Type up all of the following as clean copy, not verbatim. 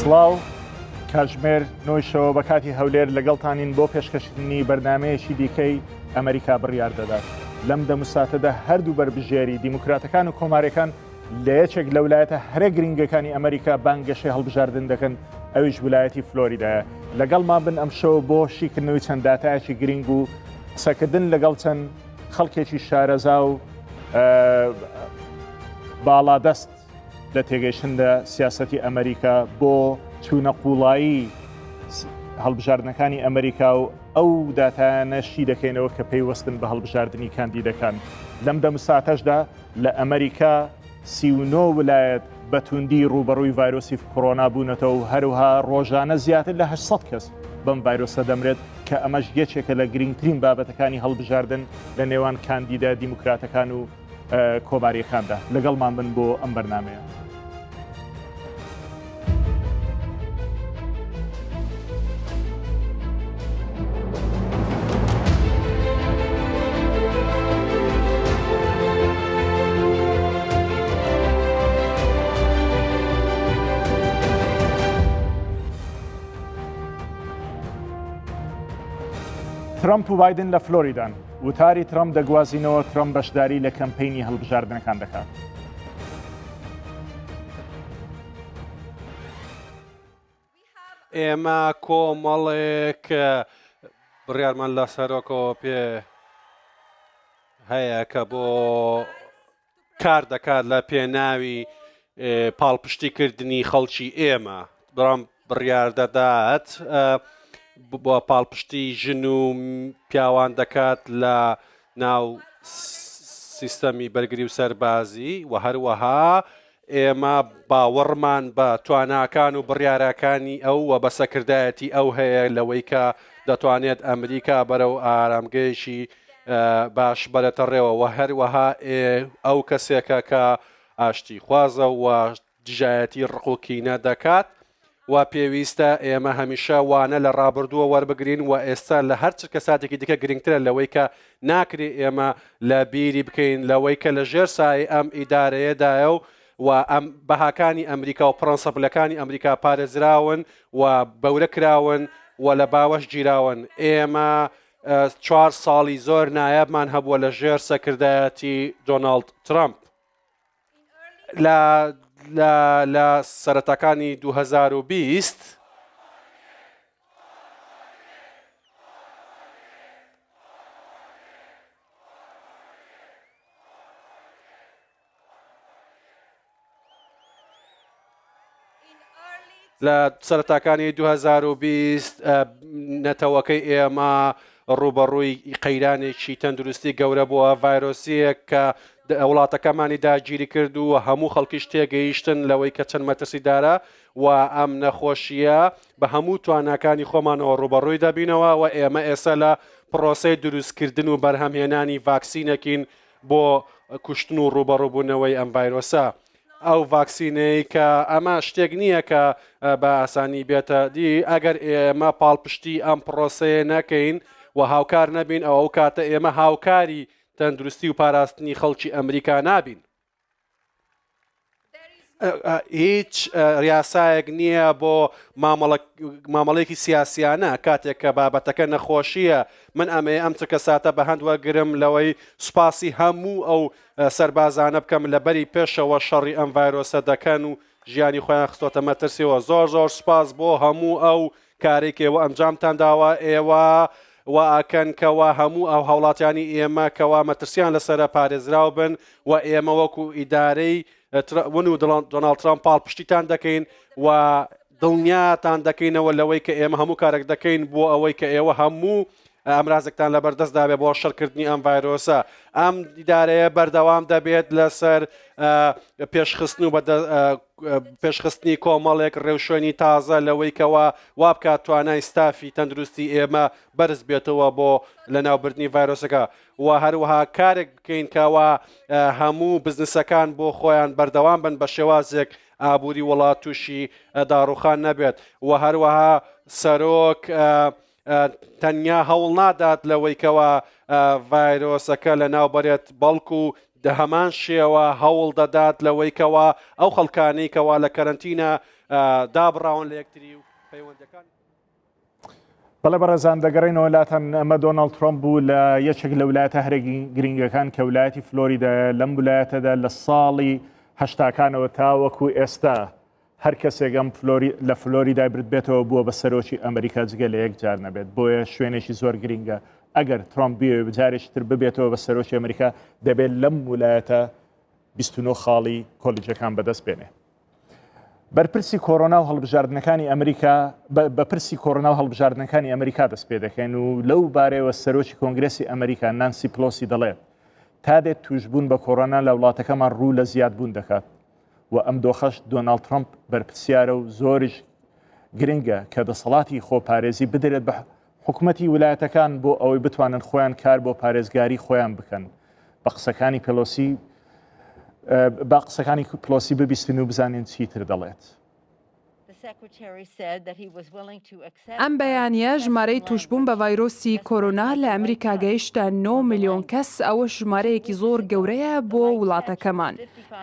سڵاو کاتژمێر نۆی شەوە بە کاتی هەولێر لەگەڵتانین بۆ پێشکەشکردنی بەرنمەیەکی دیکەی ئەمریکا بڕیار دەدات لەم دەموساتەدا هەردوو بەربژێری دیموکراتەکان و کۆمارەکان لە یەکێک لە ولایەتە هەرە گرنگەکانی ئەمریکا بانگەشەی هەڵبژاردن دەکەن ئەویش ولایەتی فلۆریدایە لەگەڵمان بن ئەمشەو بۆ شیکردنەوەی چەند داتایەکی گرنگ و قسەکردن لەگەڵ چەند خەڵکێکی شارەزا و باڵادەست لە تێگەیشتن لە سیاسەتی ئەمریکا بۆ چوونە قوڵایی هەڵبژاردنەکانی ئەمریکا و ئەو داتایانە شی دەکەینەوە کە پەیوەستن بە هەڵبژاردنی کاندیدەکان لەم دەم ساتەشدا لە ئەمریکا 39 ولایەت بە توندی ڕووبەڕووی ڤایرۆسی کۆرۆنا بوونەتەوە و هەروها ڕۆژانە زیاتر لە 800 کەس بەم ڤایرۆسە دەمرێت کە ئەمەش یەکێکە لە گرنگترین بابەتەکانی هەڵبژاردن لە نێوان کاندیدە دیموکراتەکان و کۆمارییەکاندا. لەگەڵمان بن بۆ ئەم بەرنامەیە. ترەمپ و بایدن لە فلۆریدان. وتاری ترەمپ دەگوازینەوە، ترەمپ بەشداری لە کەمپەینی هەڵبژاردنەکان دەکات. ئێمە کۆمەڵێک بڕیارمان لە سەرۆکەوە پێ هەیە کە بۆ کار دەکات لە پێناوی پاڵپشتیکردنی خەڵکی ئێمە بەڵام بڕیار دەدات بۆ پاڵپشتی ژن و پیاوان دەکات لە ناو سیستەمی بەرگری و سەربازی و هەروەها ئێمە باوەڕمان بە تواناکان و بڕیارەکانی ئەو و بە سەکردایەتی ئەو هەیە لەوەی کە دەتوانێت ئەمریکا بەرەو ئارامگەیەکی باش بەرێتە ڕێوە و هەروەها ئەو کەسێکە کە ئاشتیخوازە و دژایەتی ڕق و کینە دەکات و پێویستە ئێمە هەمیشە وانە لە ڕابردووە وەربگرین و ئێستا لە هەر چرکەساتێکی دیکە گرنگترە لەوەی کە ناکرێ ئێمە لە بیری بکەین لەوەی کە لە ژێر سایەی ئەم ئیدارەیەدایە و و ئەم بەهاکانی ئەمریکا و پرەنسەپلەکانی ئەمریکا پارێزراون و بەورە کراون و لە باوەش گیراون. ئێمە چوار ساڵی زۆر نایابمان هەبووە لە ژێر سەکردایەتی دۆناڵد ترەمپ. لە لە لە سەرەتاکانی 2020 لە سەرەتاکانی 2020 نەتەوەکەی ئێمە ڕووبەڕووی قەیرانێکی تەندروستی گەورە بووە، ڤایرۆسییەک کە وڵاتەکەمانی داگیری کرد و هەموو خەڵکیش تێگەیشتن لەوەی کە چەند مەترسیدارە و ئەم نەخۆشییە بە هەموو تواناکانی خۆمانەوە ڕووبەڕووی دەبینەوە و ئێمە ئێستا لە پرۆسەی دروستکردن و بەرهەمهێنانی ڤاکسینێکین بۆ کوشتن و ڕووبەڕووبوونەوەی ئەم ڤایرۆسە. ئەو ڤاکسینەی کە ئەمە شتێک نییە کە بە ئاسانی بێتە دی ئەگەر ئێمە پاڵپشتی ئەم پرۆسەیە نەکەین و هاوکار نەبین ئەو ئەو کاتە ئێمە هاوکاری تەندروستی و پاراستنی خەڵکی ئەمریکا نابین. هیچ یاسایەک نییە بۆ مامەڵێکی سیاسیانە کاتێک کە بابەتەکە نەخۆشیە من ئەمەیە ئەم چکە ساتە بە هەند وەرگرم لەوەی سوپاسی هەموو ئەو سەربازانە بکەم لە بەری پێشەوە شەڕی ئەم ڤایرۆسە دەکەن و ژیانی خۆیان خستۆتە مەترسیەوە زۆر زۆر سوپاس بۆ هەموو ئەو کارێک ئێوە ئەنجامتان داوە ئێوە وا ئەکەن کەوا هەموو ئەو هاوڵاتیانی ئێمە کەوا مەترسیان لەسەرە پارێزراو بن و ئێمە وەکو ئیدارەی ون و دۆناڵد ترامپ پاڵپشتیتان دەکەین و دڵنیاتان دەکەینەوە لەوەی کە ئێمە هەموو کارێک دەکەین بۆ ئەوەی کە ئێوە هەموو ئامرازێکتان لەبەردەستدا بێ بۆ شەڕکردنی ئەم ڤایرۆسە. ئەم ئیدارەیە بەردەوام دەبێت لەسەر پێشخستن و پێشخستنی کۆمەڵێک ڕێوشوێنی تازە لەوەی کەوا وا بکات توانای ستافی تەندروستی ئێمە بەرز بێتەوە بۆ لەناوبردنی ڤایرۆسەکە و هەروەها کارێک بکەین کەوا هەموو بزنسەکان بۆ خۆیان بەردەوام بن بە شێوازێک ئابووری وڵات تووشی داڕوخان نەبێت و هەروەها سەرۆک تەنیا هەوڵ نادات لەوەی کەوا ڤایرۆسەکە لەناو بەرێت بەڵکو دە هەمان شێوە هەوڵ دەدات لەوەی کەوا ئەو خەڵکانەی کەوا لە کەرەنتینە. دابڕاون لە یەکتری و پەیوەندەکان. بەڵێ بەڕێزان دەگەڕێینەوە لاتان ئەمە دۆناڵد ترۆمپ بوو لە یەکێک لە ولایەتە هەرە گرنگەکان کە ولایەتی فلۆریدایە لەم ولایەتەدا لە ساڵی هەشتاکانەوە تاوەکو ئێستا هەر کەسێک ئەم فلۆری لە فلۆریدای بردبێتەوە بووە بە سەرۆکی ئەمریکا جگە لە یەک جار نەبێت بۆیە شوێنێکی زۆر گرنگە ئەگەر ترۆمپ بیەوێ بجارێکی تر ببێتەوە بە سەرۆکی ئەمریکا دەبێت لەم ولایەتە 29 خاڵی کۆلیجەکان بەدەست بێنێ. بەرپرسی کۆرۆنا و هەڵبژاردنەکانی ئەمریکا بە پرسی کۆرۆنا و هەڵبژاردنەکانی ئەمریکا دەست پێ دەکەین و لەو بارەیەوە سەرۆکی کۆنگرێسی ئەمریکا نانسی پلۆسی دەڵێت تا دێت توشبوون بە کۆرۆنا لە وڵاتەکەمان ڕوو لە زیادبوون دەکات و ئەم دۆخەش دۆناڵد ترەمپ بەرپرسیارە و زۆریش گرنگە کە دەسەڵاتی خۆپارێزی بدرێت بە حکومەتی ولایەتەکان بۆ ئەوەی بتوانن خۆیان کار بۆ پارێزگاری خۆیان بکەن. بە قسەکانی پێلۆسی با قسەکانی پلۆسی ببیستن و بزانین چیتر دەڵێت. ئەم بەیانییە ژمارەی تووشبوون بە ڤایرۆسی کۆرۆنا لە ئەمریکا گەیشتە نۆ ملیۆن کەس، ئەوەش ژمارەیەکی زۆر گەورەیە بۆ وڵاتەکەمان.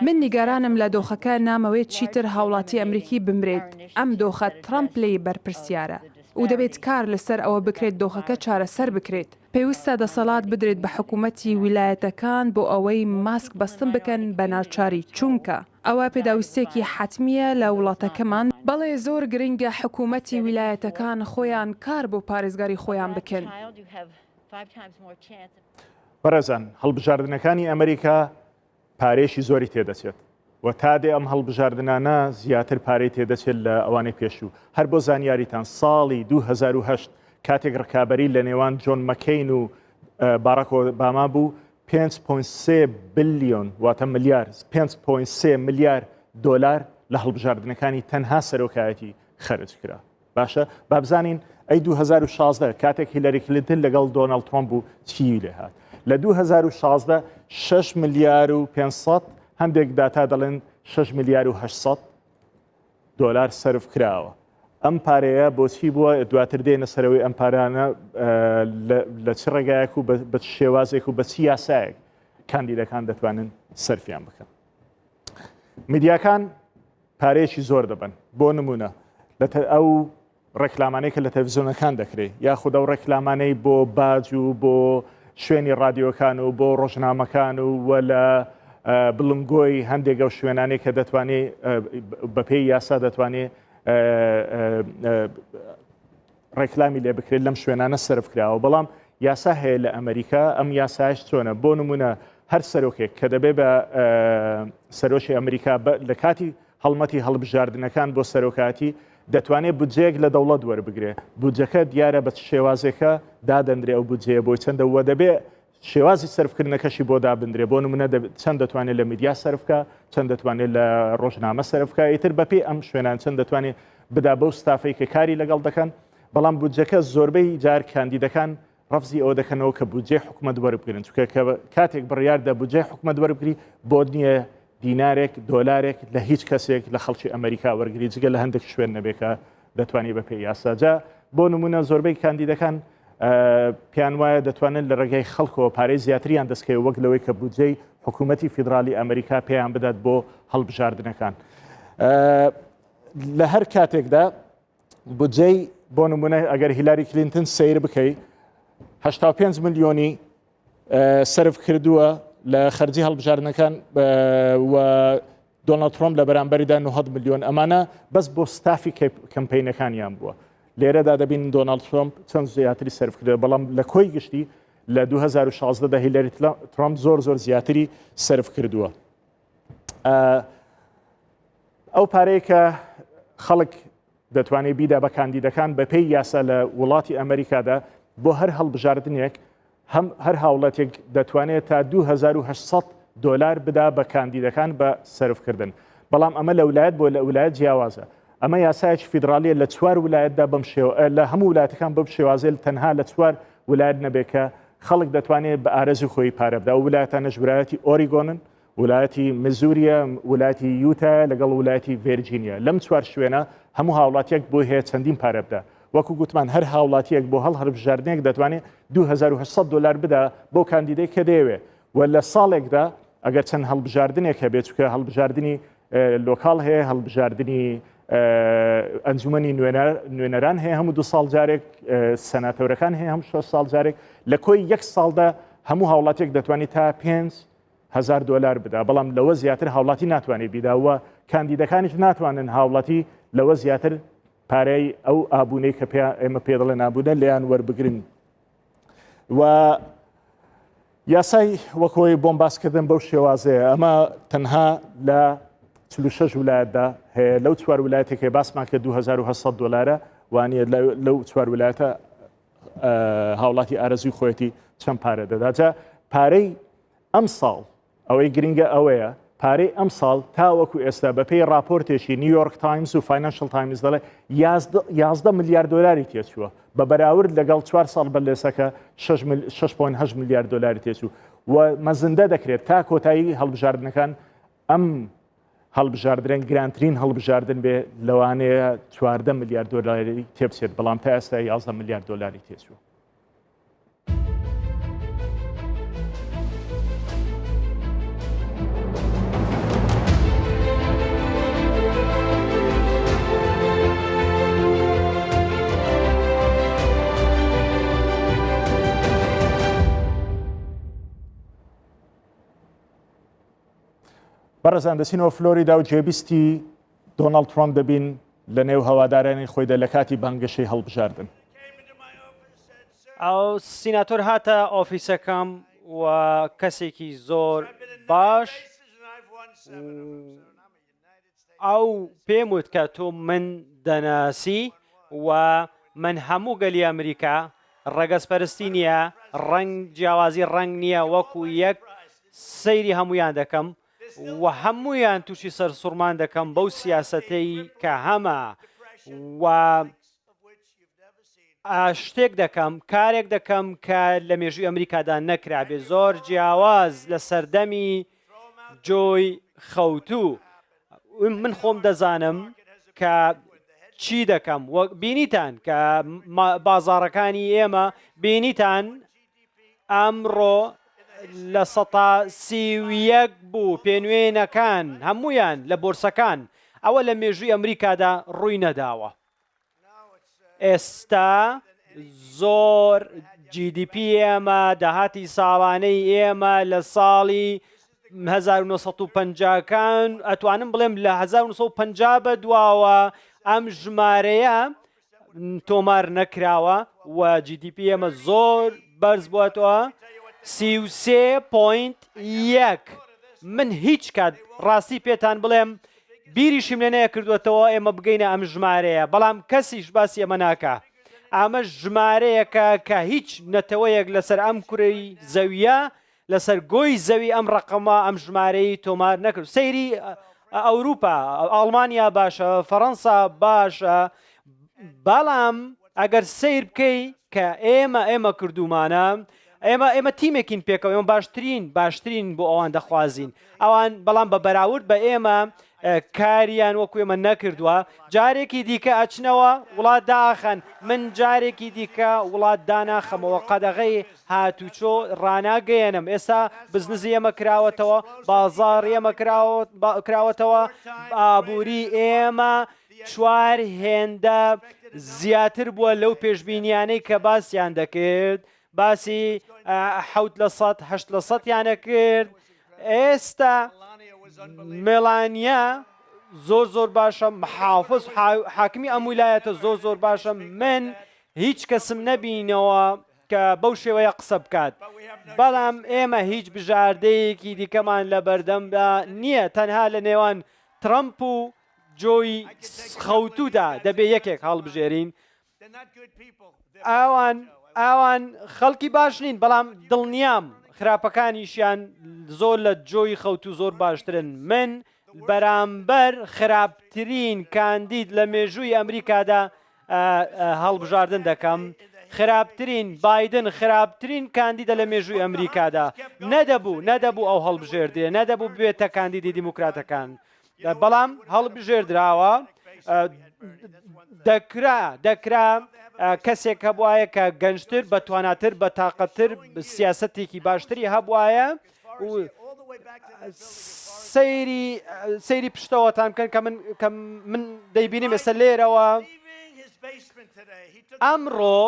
من نیگەرانم لە دۆخەکە، نامەوێت چیتر هاوڵاتی ئەمریکی بمرێت، ئەم دۆخە ترەمپ لێی بەرپرسیارە و دەبێت کار لەسەر ئەوە بکرێت دۆخەکە چارەسەر بکرێت. پێویستە دەسەڵات بدرێت بە حکومەتی ویلایەتەکان بۆ ئەوەی ماسک بەستن بکەن بە ناچاری، چونکە ئەوە پێداویستیەکی حەتمیە لە وڵاتەکەمان. بەڵێ زۆر گرنگە حکومەتی ویلایەتەکان خۆیان کار بۆ پارێزگاری خۆیان بکەن. بەڕێزان هەڵبژاردنەکانی ئەمریکا پارەیەکی زۆری تێدەچێت و تا دێ ئەم هەڵبژاردنانە زیاتر پارەی تێدەچێت لە ئەوانەی پێشوو. هەر بۆ زانیاریتان ساڵی 2008 کاتێک ڕکابەری لە نێوان جۆن مەکەین و باراک ئۆباما بوو 5.3 بلیۆن واتە ملیار 5.3 ملیار دۆلار لە هەڵبژاردنەکانی تەنها سەرۆکایەتی خەرج کرا. باشە با بزانین ئەی 2016 کاتێک هیلەری کلینتن لەگەڵ دۆناڵد ترۆمپ بوو چی لێ هات لە 2016 6 ملیار و 500 هەندێک داتا دەڵێن 6 ملیار و 800 دۆلار سەرف کراوە ئەم پارەیە بۆچی بووە دواتر دێنە سەرەوەی ئەم پارانە لە چ ڕێگایەک و بە شێوازێک و بە چی یاسایەک کاندیدەکان دەتوانن سەرفیان بکەن میدیاکان پارەیەکی زۆر دەبەن بۆ نمونە لە ئەو ڕێکلامانەی کە لە تەلەڤزیۆنەکان دەکرێت یاخود ئەو ڕێکلامانەی بۆ باج و بۆ شوێنی ڕادیۆکان و بۆ ڕۆژنامەکان و وە لە بڵنگۆی هەندێک ئەو شوێنانەی کە دەتوانێت بەپێی یاسا دەتوانێت ڕێکلامی لێ بکرێت لەم شوێنانە سەرف کراوە بەڵام یاسا هەیە لە ئەمریکا ئەم یاسایش چۆنە بۆ نمونە هەر سەرۆکێک کە دەبێ بە سەرۆکی ئەمریکا لە کاتی هەڵمەتی هەڵبژاردنەکان بۆ سەرۆکاتی دەتوانێت بودجەیەک لە دەوڵەت وەربگرێ بودجەکە دیارە بە شێوازێکە دادەندرێ ئەو بودجەیە بۆی چەندە وە دەبێ شێوازی سەرفکردنەکەشی بۆ دابندرێ بۆ نمونە چەند دەتوانێت لە میدیا سەرفکە چەند دەتوانێت لە ڕۆژنامە سەرفکە ئیتر بەپێی ئەم شوێنان چەند دەتوانێت بدا بەو ستافەی کە کاری لەگەڵ دەکەن بەڵام بودجەکە زۆربەی جار کاندیدەکان ڕەفزی ئەوە دەکەنەوە کە بودجەی حکومەت وەربگرن چونکە کە کاتێک بڕیاردا بودجەی حکومەت وەربگری بۆت نییە دینارێک دۆلارێک لە هیچ کەسێک لە خەڵکی ئەمریکا وەرگری جگە لە هەندێک شوێن نەبێت کە دەتوانانی بەپێی یاسا جا بۆ نمونە زۆربەی کاندیدەکان پێیان وایە دەتوانن لە ڕێگای خەڵکەوە پارەی زیاتریان دەستکەوێت وەک لەوەی کە بودجەی حکوومەتی فیدرالی ئەمریکا پێیان بدات بۆ هەڵبژاردنەکان لە هەر کاتێکدا بودجەی بۆ نمونە ئەگەر هیلاری کلینتن سیر بکەی 85 ملیۆنی سرف کردووە لە خەرجی هەڵبژاردنەکان و دۆناڵد ترۆمپ لە بەرامبەریدا 900 ملیۆن ئەمانە بەس بۆ ستافی کەمپینەکانیان بووە لێرەدا دەبین دۆناڵد ترۆمپ چەند زیاتری سرف کردووە بەڵام لە کۆی گشتی لە 2016 دا هیلاری ترامپ زۆر زۆر زیاتری سرف کردووە ئەو پارەیە کە خەڵک دەتوانێت بیدا بە کاندیدەکان بەپێی یاسا لە وڵاتی ئەمریکادا بۆ هەر هەڵبژاردنێک هەم هەر هاوڵاتێک دەتوانێت تا 2800 دلار بدا بە کاندیدەکان بە سەرفکردن بەڵام ئەمە لە ولایەت بۆ لە ولایەت جیاوازە ئەمە یاسایەکی فیدراالیە لە چوار ولایەتدا بەم شێوە لە هەموو ولایەتەکان بەم شێوازێل تەنها لە چوار ولایەت نەبێت کە خەڵک دەتوانێت بە ئارەزوی خۆی پارە بدا و ولایەتانەش ولایەتی ئۆریگۆنن ولایەتی میزوریە، ولایەتی یوتایە لەگەڵ ولایەتی ڤێرجینیا. لەم چوار شوێنە هەموو هاوڵاتیەک بۆی هەیە چەندین پارە بدا. وەکو گوتمان هەر هاوڵاتیەک بۆ هەڵ هەڵبژاردنێک دەتوانێت 2800 دۆلار بدا بۆ کاندیدێک کە دەیەوێ و لە ساڵێکدا ئەگەر چەند هەڵبژاردنێک هەبێت چونکە هەڵبژاردنی local هەیە هەڵبژاردنی. ئەنجومەنی نوێنەران هەیە هەموو دو ساڵ جارێک، سەناتۆرەکان هەیە هەموو 6 ساڵ جارێک. لە کۆی یەک ساڵدا هەموو هاوڵاتێک دەتوانێت تا 5000 دلار بدا، بەڵام لەوە زیاتر هاوڵاتی ناتوانێت بیدا و کاندیدەکانیش ناتوانن هاوڵاتی لەوە زیاتر پارەی ئەو ئابوونەی کە پێ ئێمە پێ دەڵێن ئابوونە لێیان وەربگرن. و یاسای وەکۆی بۆم باسکردن بەو شێوازەیە، ئەمە تەنها لە 46 ولایەتدا هەیە. لەو چوار ولایەتێک باسمان کە 2800 دلارە وانە لەو چوار ولایەتە هاوڵاتی ئارەزوی خۆیەتی چەند پارە دەدا. جا پارەی ئەم ساڵ ئەوەی گرنگە ئەوەیە پارەی ئەمساڵ تاوەکو ئێستا بەپێی راپۆرتێکی نیویۆرک تایمز و فاینانشل تایمز دەڵێ 11 ملیار دلاری تێچووە بە بەراورد لەگەڵ چوار ساڵ بەر لێسەکە 6.8 ملیار دلاری تێچوو و مەزندە دەکرێت تا کۆتایی هەڵبژاردنەکان ئەم هەڵبژاردرێن گرانترین هەڵبژاردن بێ، لەوانەیە 14 ملیار دلاری تێبچێت، بەڵام تا ئێستا 11 ملیار دلاری تێچووە. بەڕێزان دەچینەوە فلۆریدا و جێبیستی دۆناڵد ترامپ دەبین لە نێو هەوادارانی خۆیدا لە کاتی بانگەشەی هەڵبژاردن. ئەو سیناتۆر هاتە ئۆفیسەکەم و کەسێکی زۆر باش ئەو پێم وت کە تۆ من دەناسی و من هەموو گەلی ئەمریکا ڕەگەزپەرستی نییە، ڕەنگ جیاوازی ڕەنگ نییە، وەکو یەک سەیری هەمویان دەکەم و هەمویان تووشی سەرسوڕمان دەکەم بەو سیاسەتەی کە هەمە و شتێک دەکەم، کارێک دەکەم کە لە مێژووی ئەمریکادا نەکرابێ، زۆر جیاواز لە سەردەمی جۆی خەوتوو. من خۆم دەزانم کە چی دەکەم، وەک بینیتان کە بازاڕەکانی ئێمە بینیتان ئەمڕۆ 31% بوو پێنوێنەکان هەمویان لە بۆرسەکان، ئەوە لە مێژووی ئەمریکادا ڕووی نەداوە. ئێستا زۆر GDP ئێمە داهاتی ساڵانەی ئێمە لە ساڵی 1950کان ئەتوانم بڵێم لە 1950 بە دواوە ئەم ژمارەیە تۆمار نەکراوە و GDP ئێمە زۆر بەرز بووەتەوە 33.1. من هیچ کات ڕاستی پێتان بڵێم بیریشم لێ نەکردووەتەوە ئێمە بگەینە ئەم ژمارەیە، بەڵام کەسیش باسی ئەمە ناکا. ئەمە ژمارەیەکە کە هیچ نەتەوەیەک لەسەر ئەم کورەی زەویە، لەسەر گۆی زەوی ئەم ڕەقەمە، ئەم ژمارەی تۆمار نەکرد. سەیری ئەوروپا، ئەڵمانیا باشە، فەڕەنسا باشە، بەڵام ئەگەر سەیر بکەی کە ئێمە ئێمە کردوومانە، ئێمە ئێمە تیمێکین پێکەوە، ئێمە باشترین باشترین بۆ ئەوان دەخوازین ئەوان بەڵام بە بەراورد بە ئێمە کاریان وەکو ئێمە نەکردووە. جارێکی دیکە ئەچنەوە وڵات داخەن، من جارێکی دیکە وڵات داناخەمەوە، قەدەغەی هاتوچۆ ڕاناگەیەنم. ئێستا بزنزی ئێمە کراوەتەوە، بازاڕی ئێمە کراوەتەوە، ئابووری ئێمە چوار هێندە زیاتر بووە لەو پێشبینیانەی کە باسیان دەکرد، باسی 7%، 8%یانە کرد. ئێستا مێلانیا زۆر زۆر باشە، محافز حاکمی ئەم ویلایەتە زۆر زۆر باشە. من هیچ کەسم نەبینەوە کە بەو شێوەیە قسە بکات، بەڵام ئێمە هیچ بژاردەیەکی دیکەمان لە بەردەمدا نییە، تەنها لە نێوان ترەمپ و جۆی خەوتوودا دەبێ یەکێک هەڵبژێرین. ئەوان ئەوان خەڵکی باش نین، بەڵام دڵنیام خراپەکانیشیان زۆر لە جۆی خەوتوو زۆر باشترن. من بەرامبەر خراپترین کاندید لە مێژووی ئەمریکادا هەڵبژاردن دەکەم. خراپترین، بایدن خراپترین کاندیدە لە مێژووی ئەمریکادا. نەدەبوو نەدەبوو ئەو هەڵبژێردرێ، نەدەبوو ببێتە کاندیدی دیموکراتەکان. بەڵام هەڵبژێردراوە. دەکرا دەکرا کەسێک هەبواە کە گەنجتر، بە تواناتر، بە تاقەتر، سیاسەتێکی باشتری هەبواە. سەیری سەیری پشتەوەتان بکەن کە من کە من دەیبینیم ئێستا لێرەوە ئەمڕۆ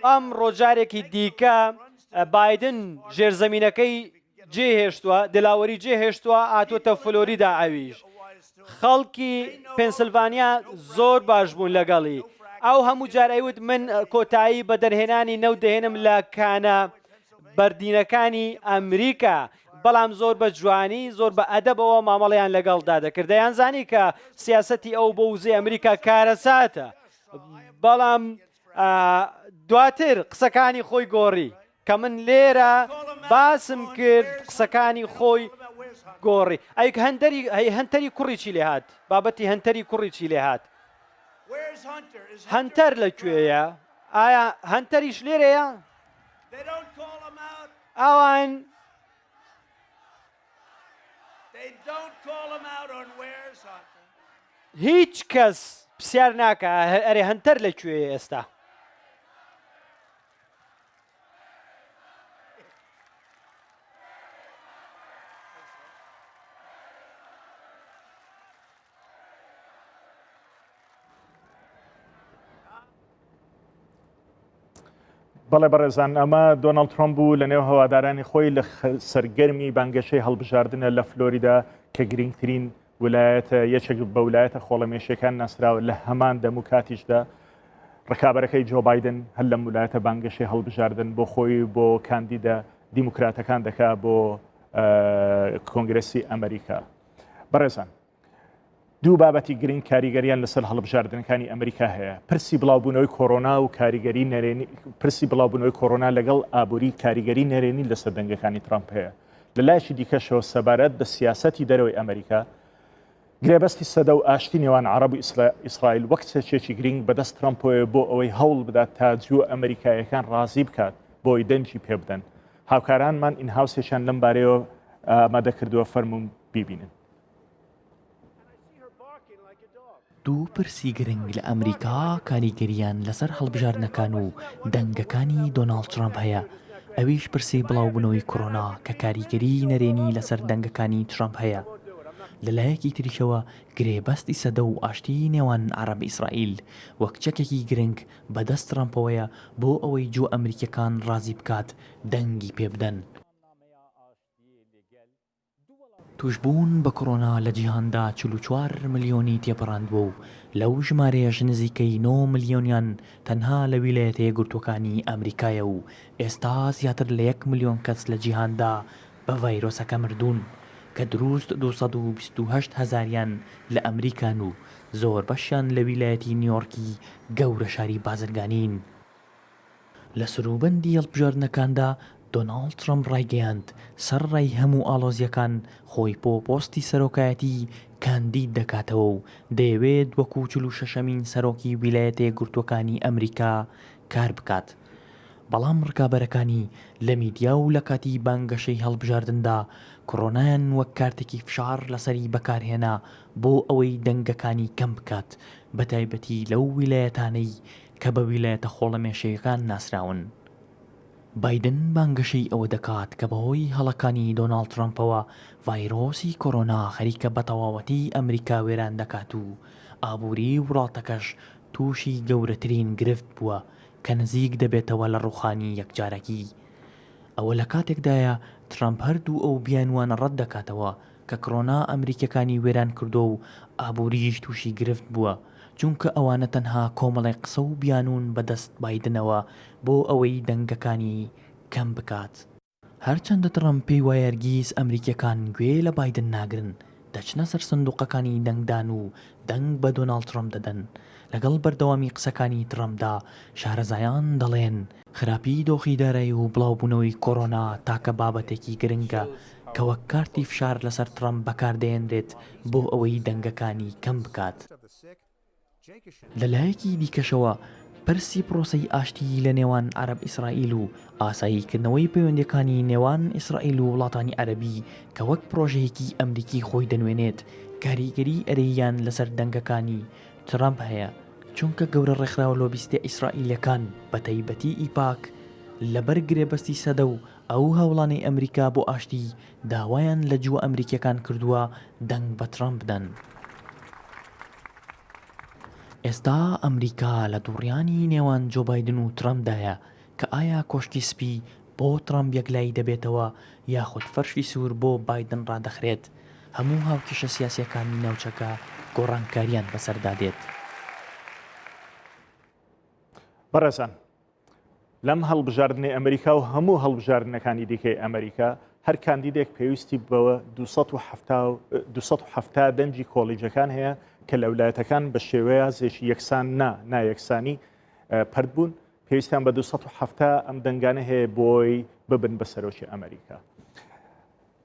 ئەمڕۆ جارێکی دیکە بایدن ژێرزەمینەکەی جێهێشتووە دلاوەری جێهێشتووە هاتووەتە فلۆریدا ئەویش خەڵکی پێنسلڤانیا زۆر باش بوون لەگەڵی ئەو هەموو جار ئەیوت من کۆتایی بە دەرهێنانی نەوت دەهێنم لە کانە بەردینەکانی ئەمریکا بەڵام زۆر بە جوانی زۆر بە ئەدەبەوە مامەڵەیان لەگەڵدا دەکرد دەیانزانی کە سیاسەتی ئەو بۆ وزەی ئەمریکا کارەساتە بەڵام دواتر قسەکانی خۆی گۆڕی کە من لێرە باسم کرد قسەکانی خۆی گۆڕی ئەی هەندەری هەی هەنتەری کوڕی چی لێهات بابەتی هەنتەری کوڕی چی لێهات هەنتەر لە کوێیە ئایا هەنتەریش لێرەیە ئەوان هیچ کەس پرسیار ناکا ئەرێ هەنتەر لە کوێیە ئێستا؟ بەڵێ بەڕێزان ئەمە دۆناڵد ترۆمپ بوو لە نێو هەوادارانی خۆی لە سەرگەرمی بانگەشەی هەڵبژاردنە لە فلۆریدا کە گرنگترین ولایەتە یەکێک بە ولایەتە خۆڵەمێشیەکان ناسراوە لە هەمان دەم و کاتیشدا ڕکابەرەکەی جۆ بایدن هەر لەم ولایەتە بانگەشەی هەڵبژاردن بۆ خۆی بۆ کاندیدە دیموکراتەکان دەکا بۆ کۆنگرسی ئەمریکا بەڕێزان دوو بابەتی گرنگ کاریگەریان لەسەر هەڵبژاردنەکانی ئەمریکا هەیە پرسی بڵاوبوونەوەی کۆرۆنا و کاریگەری نەرێنی پرسی بڵاوبوونەوەی کۆرۆنا لەگەڵ ئابووری کاریگەری نەرێنی لەسەر دەنگەکانی ترامپ هەیە لە لایەکی دیکەشەوە سەبارەت بە سیاسەتی دەرەوەی ئەمریکا، گرێبەستی سەدە و ئاشتی نێوان عەڕەب و ئیسرائیل وەک چەکێکی گرینگ بەدەست ترەمپەوەیە بۆ ئەوەی هەوڵ بدات تا جووە ئەمریکاییەکان ڕازی بکات بۆی دەنگی پێ بدەن. هاوکارانمان ئینهاوسێکیان لەم بارەیەوە ئامادە کردووە، فەرموون بیبینن. دوو پرسی گرنگ لە ئەمریکا کاریگەرییان لەسەر هەڵبژاردنەکان و دەنگەکانی دۆناڵد ترەمپ هەیە، ئەویش پرسی بڵاوبوونەوەی کۆرۆنا کە کاریگەریی نەرێنی لەسەر دەنگەکانی ترەمپ هەیە، لە لایەکی تریشەوە گرێبەستی سەدە و ئاشتیی نێوان عەرەب ئیسرائیل وەک چەکێکی گرنگ بەدەست ترەمپەوەیە بۆ ئەوەی جووە ئەمریکییەکان ڕازی بکات دەنگی پێبدەن. تووشبوون بە کۆرۆنا لە جیهاندا 44 ملیۆنی تێپەڕاندووە و لەو ژمارەیەش نزیکەی نۆ ملیۆنیان تەنها لە ویلایەتە یەکگرتووەکانی ئەمریکایە و ئێستا زیاتر لە یەک ملیۆن کەس لە جیهاندا بە ڤایرۆسەکە مردوون کە دروست 228 هەزاریان لە ئەمریکان و زۆربەشیان لە ویلایەتی نیۆرکی گەورە شاری بازرگانین. لە سەروبەندی هەڵبژاردنەکاندا دۆناڵد ترەمپ ڕایگەیاند، سەرەڕای هەموو ئاڵۆزییەکان خۆی بۆ پۆستی سەرۆکایەتی کاندید دەکاتەوە و دەیەوێت وەکو 46ەمین سەرۆکی ویلایەتە یەکگرتووەکانی ئەمریکا کار بکات. بەڵام ڕکابەرەکانی لە میدیا و لە کاتی بانگەشەی هەڵبژاردندا کۆرۆنایان وەک کارتێکی فشار لەسەری بەکارهێنا بۆ ئەوەی دەنگەکانی کەم بکات، بەتایبەتی لەو ویلایەتانەی کە بە ویلایەتە خۆڵەمێشەیەکان ناسراون. بایدن بانگەشەی ئەوە دەکات کە بەهۆی هەڵەکانی دۆناڵد ترەمپەوە ڤایرۆسی کۆرۆنا خەریکە بەتەواوەتی ئەمریکا وێران دەکات و ئابووریی وڵاتەکەش تووشی گەورەترین گرفت بووە کە نزیک دەبێتەوە لە ڕووخانی یەکجارەکی. ئەوە لە کاتێکدایە ترەمپ هەردوو ئەو بیانووانە ڕەت دەکاتەوە کە کڕۆنا ئەمریکیەکانی وێران کردووە و ئابووریش تووشی گرفت بووە، چونکە ئەوانە تەنها کۆمەڵێک قسە و بیانوون بە دەست بایدنەوە بۆ ئەوەی دەنگەکانی کەم بکات. هەرچەندە تڕەمپ پێی وایە هەرگیز ئەمریکیەکان گوێ لە بایدن ناگرن، دەچنە سەر سندوقەکانی دەنگدان و دەنگ بە دۆناڵد تڕەمپ دەدەن، لەگەڵ بەردەوامی قسەکانی تڕەمپدا شارەزایان دەڵێن، خراپی دۆخی دارایی و بڵاوبوونەوەی کۆرۆنا تاکە بابەتێکی گرنگە کە وەک کارتی فشار لەسەر ترەمپ بەکاردەهێنرێت بۆ ئەوەی دەنگەکانی کەم بکات. لە لایەکی دیکەشەوە پرسی پرۆسەی ئاشتی لە نێوان عەرەب ئیسرائیل و ئاساییکردنەوەی پەیوەندییەکانی نێوان ئیسرائیل و وڵاتانی عەرەبی کە وەک پرۆژەیەکی ئەمریکی خۆی دەنوێنێت کاریگەری ئەرێییان لەسەر دەنگەکانی ترەمپ هەیە، چونکە گەورە ڕێکخراوە لۆبیستە ئیسرائیلیەکان بەتایبەتی ئیپاک. لەبەر گرێبەستی سەدە و ئەو هەوڵانەی ئەمریکا بۆ ئاشتی داوایان لە جووە ئەمریکییەکان کردووە دەنگ بە ترەمپ بدەن. ئێستا ئەمریکا لە دووڕیانی نێوان جۆ بایدن و ترەمپدایە کە ئایا کۆشکی سپی بۆ ترەمپ یەکلایی دەبێتەوە یاخود فەرشی سوور بۆ بایدن ڕادەخرێت، هەموو هاوکێشە سیاسییەکانی ناوچەکە گۆڕانکارییان بەسەردا دێت. بەڕێزان لەم هەڵبژاردنەی ئەمریکا و هەموو هەڵبژاردنەکانی دیکەی ئەمریکا هەر کاندیدێک پێویستی بەوە 270 دەنگی کۆلیجەکان هەیە کە لە ولایەتەکان بە شێوەیازێکی یەکسان نا نایەکسانی پەرت بوون پێویستیان بە 270 ئەم دەنگانە هەیە بۆی ببن بە سەرۆکی ئەمریکا.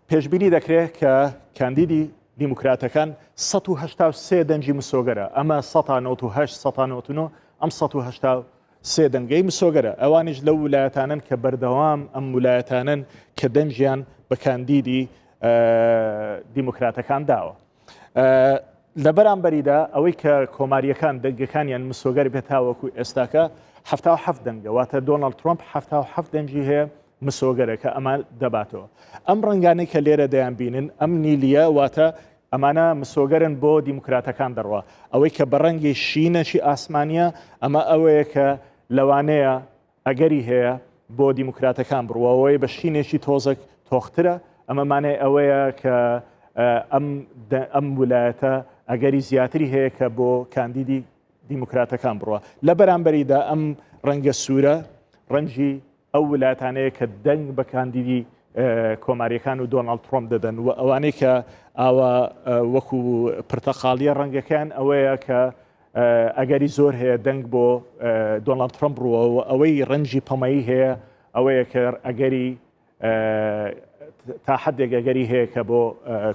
پێشبینی دەکرێت کە کاندیدی دیموکراتەکان 183 دەنگی مسۆگەرە ئەمە 1970 1999 ئەم 183 دەنگەی مسۆگەرە ئەوانیش لەو ولایەتانن کە بەردەوام ئەم ولایەتانن کە دەنگیان بە کاندیدی دیموکراتەکان داوە. لە بەرامبەریدا ئەوەی کە کۆماریەکان دەنگەکانیان مسۆگەر بێت تاوەکو ئێستاکە 77 دەنگە واتە دۆناڵد ترۆمپ 77 دەنگی هەیە مسۆگەرە کە ئەمە دەباتەوە ئەم ڕەنگانەی کە لێرە دەیان بینن ئەم نیلیە واتە ئەمانە مسۆگەرن بۆ دیموکراتەکان دەڕوا ئەوەی کە بە ڕەنگی شینەکی ئاسمانیە ئەمە ئەوەیە کە لەوانەیە ئەگەری هەیە بۆ دیموکراتەکان بڕوا ئەوەی بە شینێکی تۆزەک تۆخترە ئەمە مانای ئەوەیە کە ئەم ئەم ولایەتە ئەگەری زیاتری هەیە کە بۆ کاندیدی دیموکراتەکان بڕە لە بەرامبەریدا ئەم ڕەنگە سوورە ڕەنگی ئەو ولاتانەیە کە دەنگ بە کاندیدی کۆماریەکان و دۆناڵد ترۆمپ دەدەن و ئەوانەی کە ئاوا وەکو پرتەقاڵیە ڕەنگەکان ئەوەیە کە ئەگەری زۆر هەیە دەنگ بۆ دۆناڵد ترەمپ ڕووە و ئەوەی ڕەنگی پەمەیی هەیە ئەوەیە کە ئەگەری تا حدێک ئەگەری هەیە کە بۆ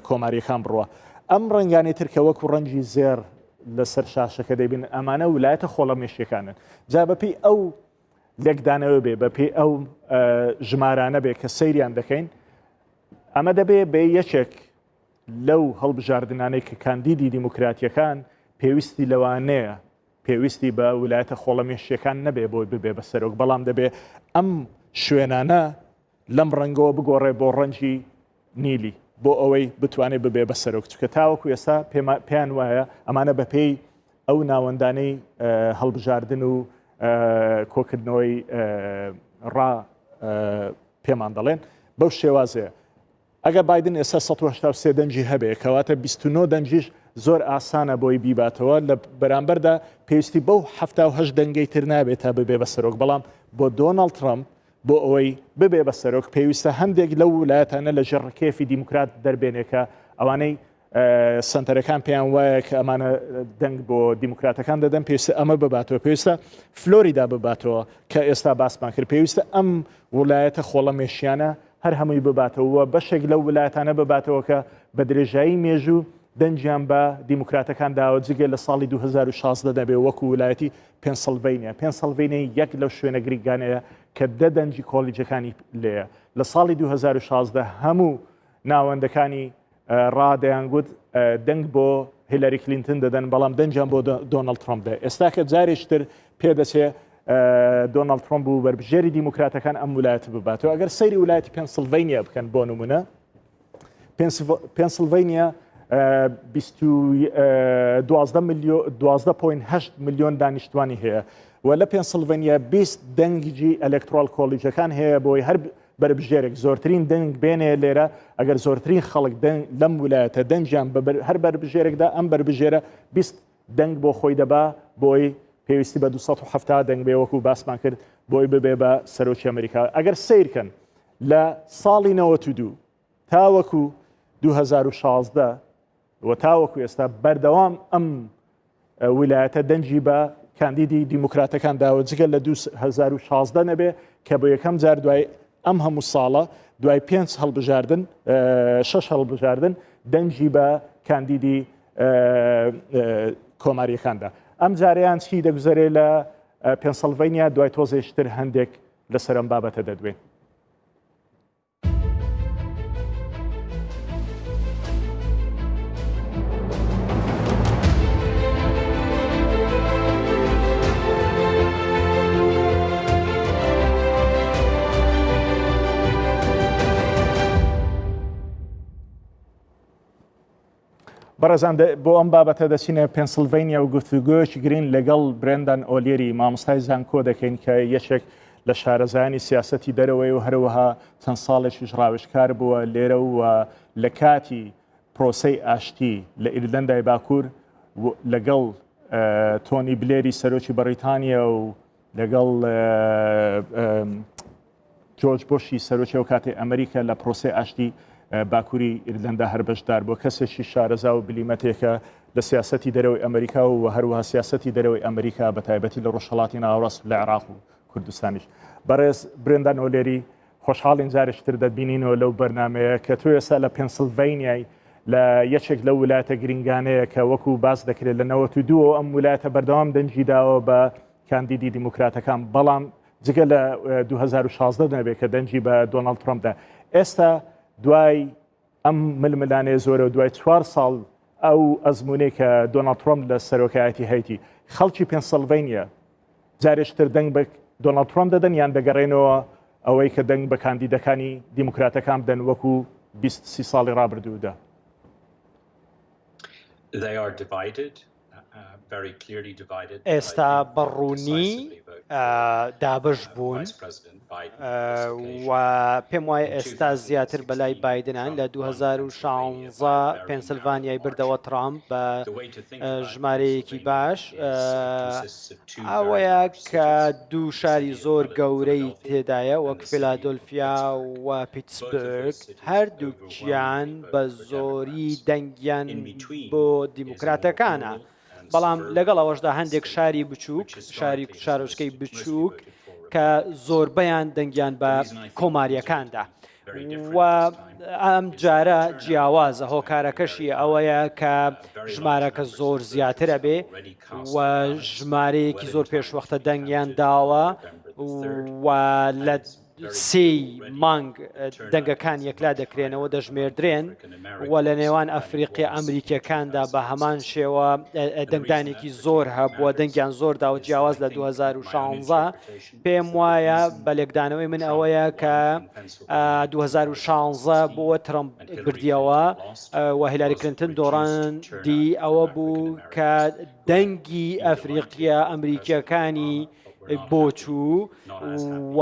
کۆماریەکان بڕوە ئەم ڕەنگانی تر کە وەکو ڕەنگی زێر لەسەر شاشەکە دەبین ئەمانە ولایەتە خۆڵەمێشیەکانن جا بەپی ئەو لێکدانەوە بێ بەپی ئەو ژمارانە بێ کە سەیریان دەکەین ئەمە دەبێ بێ یەکێک لەو هەڵبژاردنانەی کە کاندیدی دیموکراتیەکان پێویستی لەوانەیە پێویستی بە ولایەتە خۆڵەمێشیەکان نەبێ بۆی ببێ بە سەرۆک بەڵام دەبێ ئەم شوێنانە لەم ڕەنگەوە بگۆڕێ بۆ ڕەنگی نیلی بۆ ئەوەی بتوانێت ببێ بە سەرۆک چکە تاوەکو ئێستا پێیان وایە ئەمانە بەپێی ئەو ناوەندانەی هەڵبژاردن و کۆکردنەوەی ڕا پێمان دەڵێن بەو شێوازەیە ئەگەر بایدن ئێستا 183 دەنگی هەبێ کەواتە 29 دەنگیش زۆر ئاسانە بۆی بیباتەوە لە بەرامبەردا پێویستی بەو 78 دەنگەی تر نابێت تا ببێ بە سەرۆک بەڵام بۆ دۆناڵد ترەمپ بۆ ئەوەی ببێ بە سەرۆک پێویستە هەندێک لەو ولایەتانە لە ژێر ڕکێفی دیموکرات دەربێنێ کە ئەوانەی سنتەرەکان پێیان وایە کە ئەمانە دەنگ بۆ دیموکراتەکان دەدەن پێویستە ئەمە بباتەوە پێویستە فلۆریدا بباتەوە کە ئێستا باسمان کرد پێویستە ئەم وڵایەتە خۆڵەمێشیانە هەر هەمووی بباتەوە و بەشێک لەو ولایەتانە بباتەوە کە بە درێژایی مێژوو دەنگیان بە دیموکراتەکان داوە جگە لە ساڵی 2016 دەبێ وەکو ولایەتی پێنسڵڤینیا پێنسڵڤینیا یەک لەو شوێنە گرنگانەیە کە دە دەنگی کۆلیجەکانی لێیە لە ساڵی 2016 هەموو ناوەندەکانی ڕا دەیانگوت دەنگ بۆ هیلاری کلینتن دەدەن بەڵام دەنگیان بۆ دۆناڵد ترۆمپ دە ئێستا کە جارێکتر پێدەچێ دۆناڵد ترۆمپ و بەربژێری دیموکراتەکان ئەم ولایەت بباتەوە ئەگەر سەیری ولایەتی پێنسلڤینیا بکەن بۆ نمونە پێنسلڤینیا 12.8 میلیۆن دانیشتوانی هەیە و لە پێنسلڤینیا 20 دەنگی electoral college ەکان هەیە بۆی هەر بەربژێرێک زۆرترین دەنگ بێنێ لێرە ئەگەر زۆرترین خەڵک دەنگ لەم ولایەتە دەنگیان بە هەر بەربژێرێکدا ئەم بەربژێرە 20 دەنگ بۆ خۆی دەبا بۆی پێویستی بە 270 دەنگ بێ وەکو باسمان کرد بۆی ببێ بە سەرۆکی ئەمریکا ئەگەر سیرکەن لە ساڵی 92 تاوەکو 2016 و تاوەکو ئێستا بەردەوام ئەم ویلایەتە دەنگی بە کاندیدی دیموکراتەکان داوە جگە لە 2016 نەبێ کە بۆ یەکەم جار دوای ئەم هەموو ساڵە دوای پێنج هەڵبژاردن شەش هەڵبژاردن دەنگی بە کاندیدی کۆماریەکاندا ئەم جارەیان چی دەگوزەرێ لە پێنسلڤینیا دوای تۆزێشتر هەندێک لەسەر ئەم بابەتە دەدوێن. بەڕێزان بۆ ئەم بابەتە دەچینە پێنسلڤینیا و گفتوگۆیەکی گرین لەگەڵ برێندان ئۆلیری مامۆستای زانکۆ دەکەین کە یەکێک لە شارەزایانی سیاسەتی دەرەوەی و هەروەها چەند ساڵێکیش ڕاوێژکار بووە لێرە و لە کاتی پرۆسەی ئاشتی لە ئیرلەندای باکوور لەگەڵ تۆنی بلێری سەرۆکی بەڕیتانیا و لەگەڵ جۆرج بۆشی سەرۆکی ئەو کاتی ئەمریکا لە پرۆسەی ئاشتی باکووری ئیرلەندا هەر بەشدار بووە کەسێکی شارەزا و بلیمەتێکە لە سیاسەتی دەرەوەی ئەمریکا و هەروەها سیاسەتی دەرەوەی ئەمریکا بە تایبەتی لە ڕۆژهەڵاتی ناوەڕاست لە عێراق و کوردستانیش. بەڕێز برێندان ئۆلێری خۆشحاڵین جارێکی تر دەتبینینەوە لەو بەرنامەیە کە تۆ ئێستا لە پێنسلڤەینیای لە یەکێک لەو ولایەتە گرنگانەیە کە وەکو باس دەکرێت لە 92 ئەم ولایەتە بەردەوام دەنگی داوە بە کاندیدی دیموکراتەکان بەڵام جگە لە 2016 نەبێت کە دەنگی بە دۆناڵد ترەمپدا ئێستا دوای ئەم ململانێ زۆرە و دوای چوار ساڵ ئەو ئەزمونەی کە دۆناڵد ترەمپ لە سەرۆکایەتی هەیتی خەڵکی پێنسلڤینیا جارێکتر دەنگ بە دۆناڵد ترەمپ دەدەن یان دەگەڕێنەوە ئەوەی کە دەنگ بە کاندیدەکانی دیموکراتەکان بدەن وەکو 20 ساڵی ڕابردوودا؟ They are divided. ئێستا بە ڕوونی دابەش بوون و پێم وایە ئێستا زیاتر بەلای بایدنان لە 2016 پێنسلڤانیای بردەوە ترامپ بە ژمارەیەکی باش ئەوەیە کە دوو شاری زۆر گەورەی تێدایە وەک فیلادۆلفیا و پیتسبرگ هەردووکیان بە زۆری دەنگیان بۆ دیموکراتەکانە، بەڵام لەگەڵ ئەوەشدا هەندێک شاری بچووک، شاری شارۆچکەی بچووک کە زۆربەیان دەنگیان بە کۆمارییەکاندا و ئەم جارە جیاوازە هۆکارەکەشی ئەوەیە کە ژمارەکە زۆر زیاترە بێ و ژمارەیەکی زۆر پێشوەختە دەنگیان داوە و لە سێی مانگ دەنگەکان یەکلا دەکرێنەوە دەژمێردرێن و لە نێوان ئەفریقیا ئەمریکیەکاندا بە هەمان شێوە دەنگدانێکی زۆر هەبووە دەنگیان زۆر داوە جیاواز لە 2016 پێم وایە بە لێکدانەوەی من ئەوەیە کە 2016 بۆ ترەمپ بردیەوە و هیلاری کلنتن دۆڕاندی ئەوە بوو کە دەنگی ئەفریقیە ئەمریکیەکانی بۆچوو و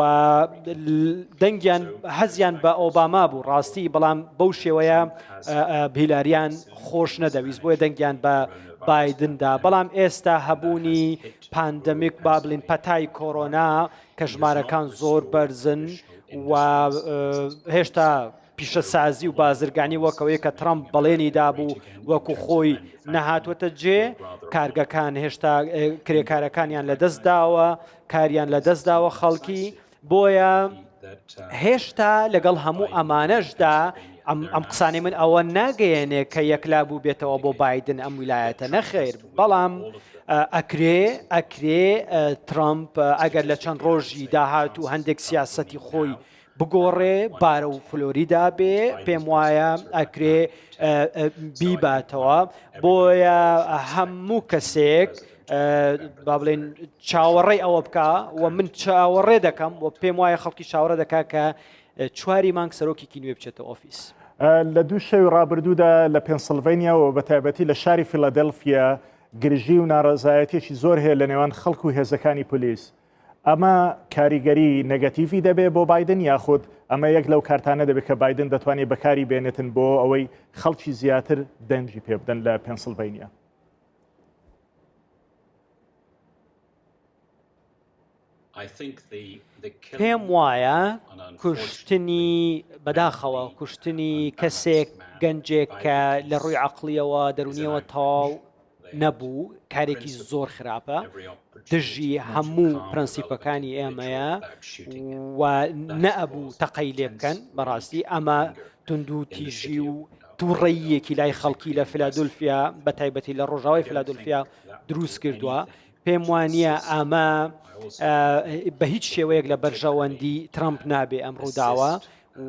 دەنگیان حەزیان بە ئۆباما بوو ڕاستی بەڵام بەو شێوەیە هیلاریان خۆش نەدەویست بۆیە دەنگیان بە بایدندا بەڵام ئێستا هەبوونی pandemic با بڵین پەتای کۆرۆنا کە ژمارەکان زۆر بەرزن و هێشتا پیشەسازی و بازرگانی وەک ئەوەی کە ترەمپ بەڵێنی دابوو وەکو خۆی نەهاتووەتە جێ، کارگەکان هێشتا کرێکارەکانیان لەدەست داوە، کاریان لەدەست داوە خەڵکی، بۆیە هێشتا لەگەڵ هەموو ئەمانەشدا ئەم قسانەی من ئەوە ناگەیەنێ کە یەکلا بوو بێتەوە بۆ بایدن ئەم ویلایەتە نەخێر بەڵام ئەکرێ ئەکرێ ترامپ ئەگەر لە چەند ڕۆژی داهاتوو هەندێک سیاسەتی خۆی بگۆڕێ بارە و فلۆریدا بێ پێم وایە ئەکرێ بیباتەوە بۆیە هەموو کەسێک با بڵێن چاوەڕێی ئەوە بکە و من چاوەڕێ دەکەم و پێم وایە خەڵکی چاوەڕێ دەکا کە چواری مانگ سەرۆکێکی نوێ بچێتە ئۆفیس. لە دوو شەوی ڕابردوودا لە پێنسلڤینیا و بە تایبەتی لە شاری فیلادلفیا گرژی و ناڕەزایەتیەکی زۆر هەیە لە نێوان خەڵک و هێزەکانی پۆلیس. ئەمە کاریگەری نێگەتیڤی دەبێت بۆ بایدن یاخود ئەمە یەک لەو کارتانە دەبێت کە بایدن دەتوانێت بەکاری بێنێتن بۆ ئەوەی خەڵکی زیاتر دەنگی پێ بدەن لە پێنسلڤینیا؟ پێم وایە کوشتنی بەداخەوە کوشتنی کەسێک گەنجێک کە لە ڕووی عقلیەوە دەرونیەوە تەواو نەبوو کارێکی زۆر خراپە دژی هەموو پرەنسیپەکانی ئێمەیە و نەئەبوو تەقەی لێ بکەن بەڕاستی ئەمە توندوتیژی و تووڕەیەکی لای خەڵکی لە فلادولفیا بە تایبەتی لە ڕۆژاوای فلادولفیا دروست کردووە پێم وانە ئەمە بە هیچ شێوەیەک لە بەرژەوەندی ترامپ نابێ ئەم ڕووداوە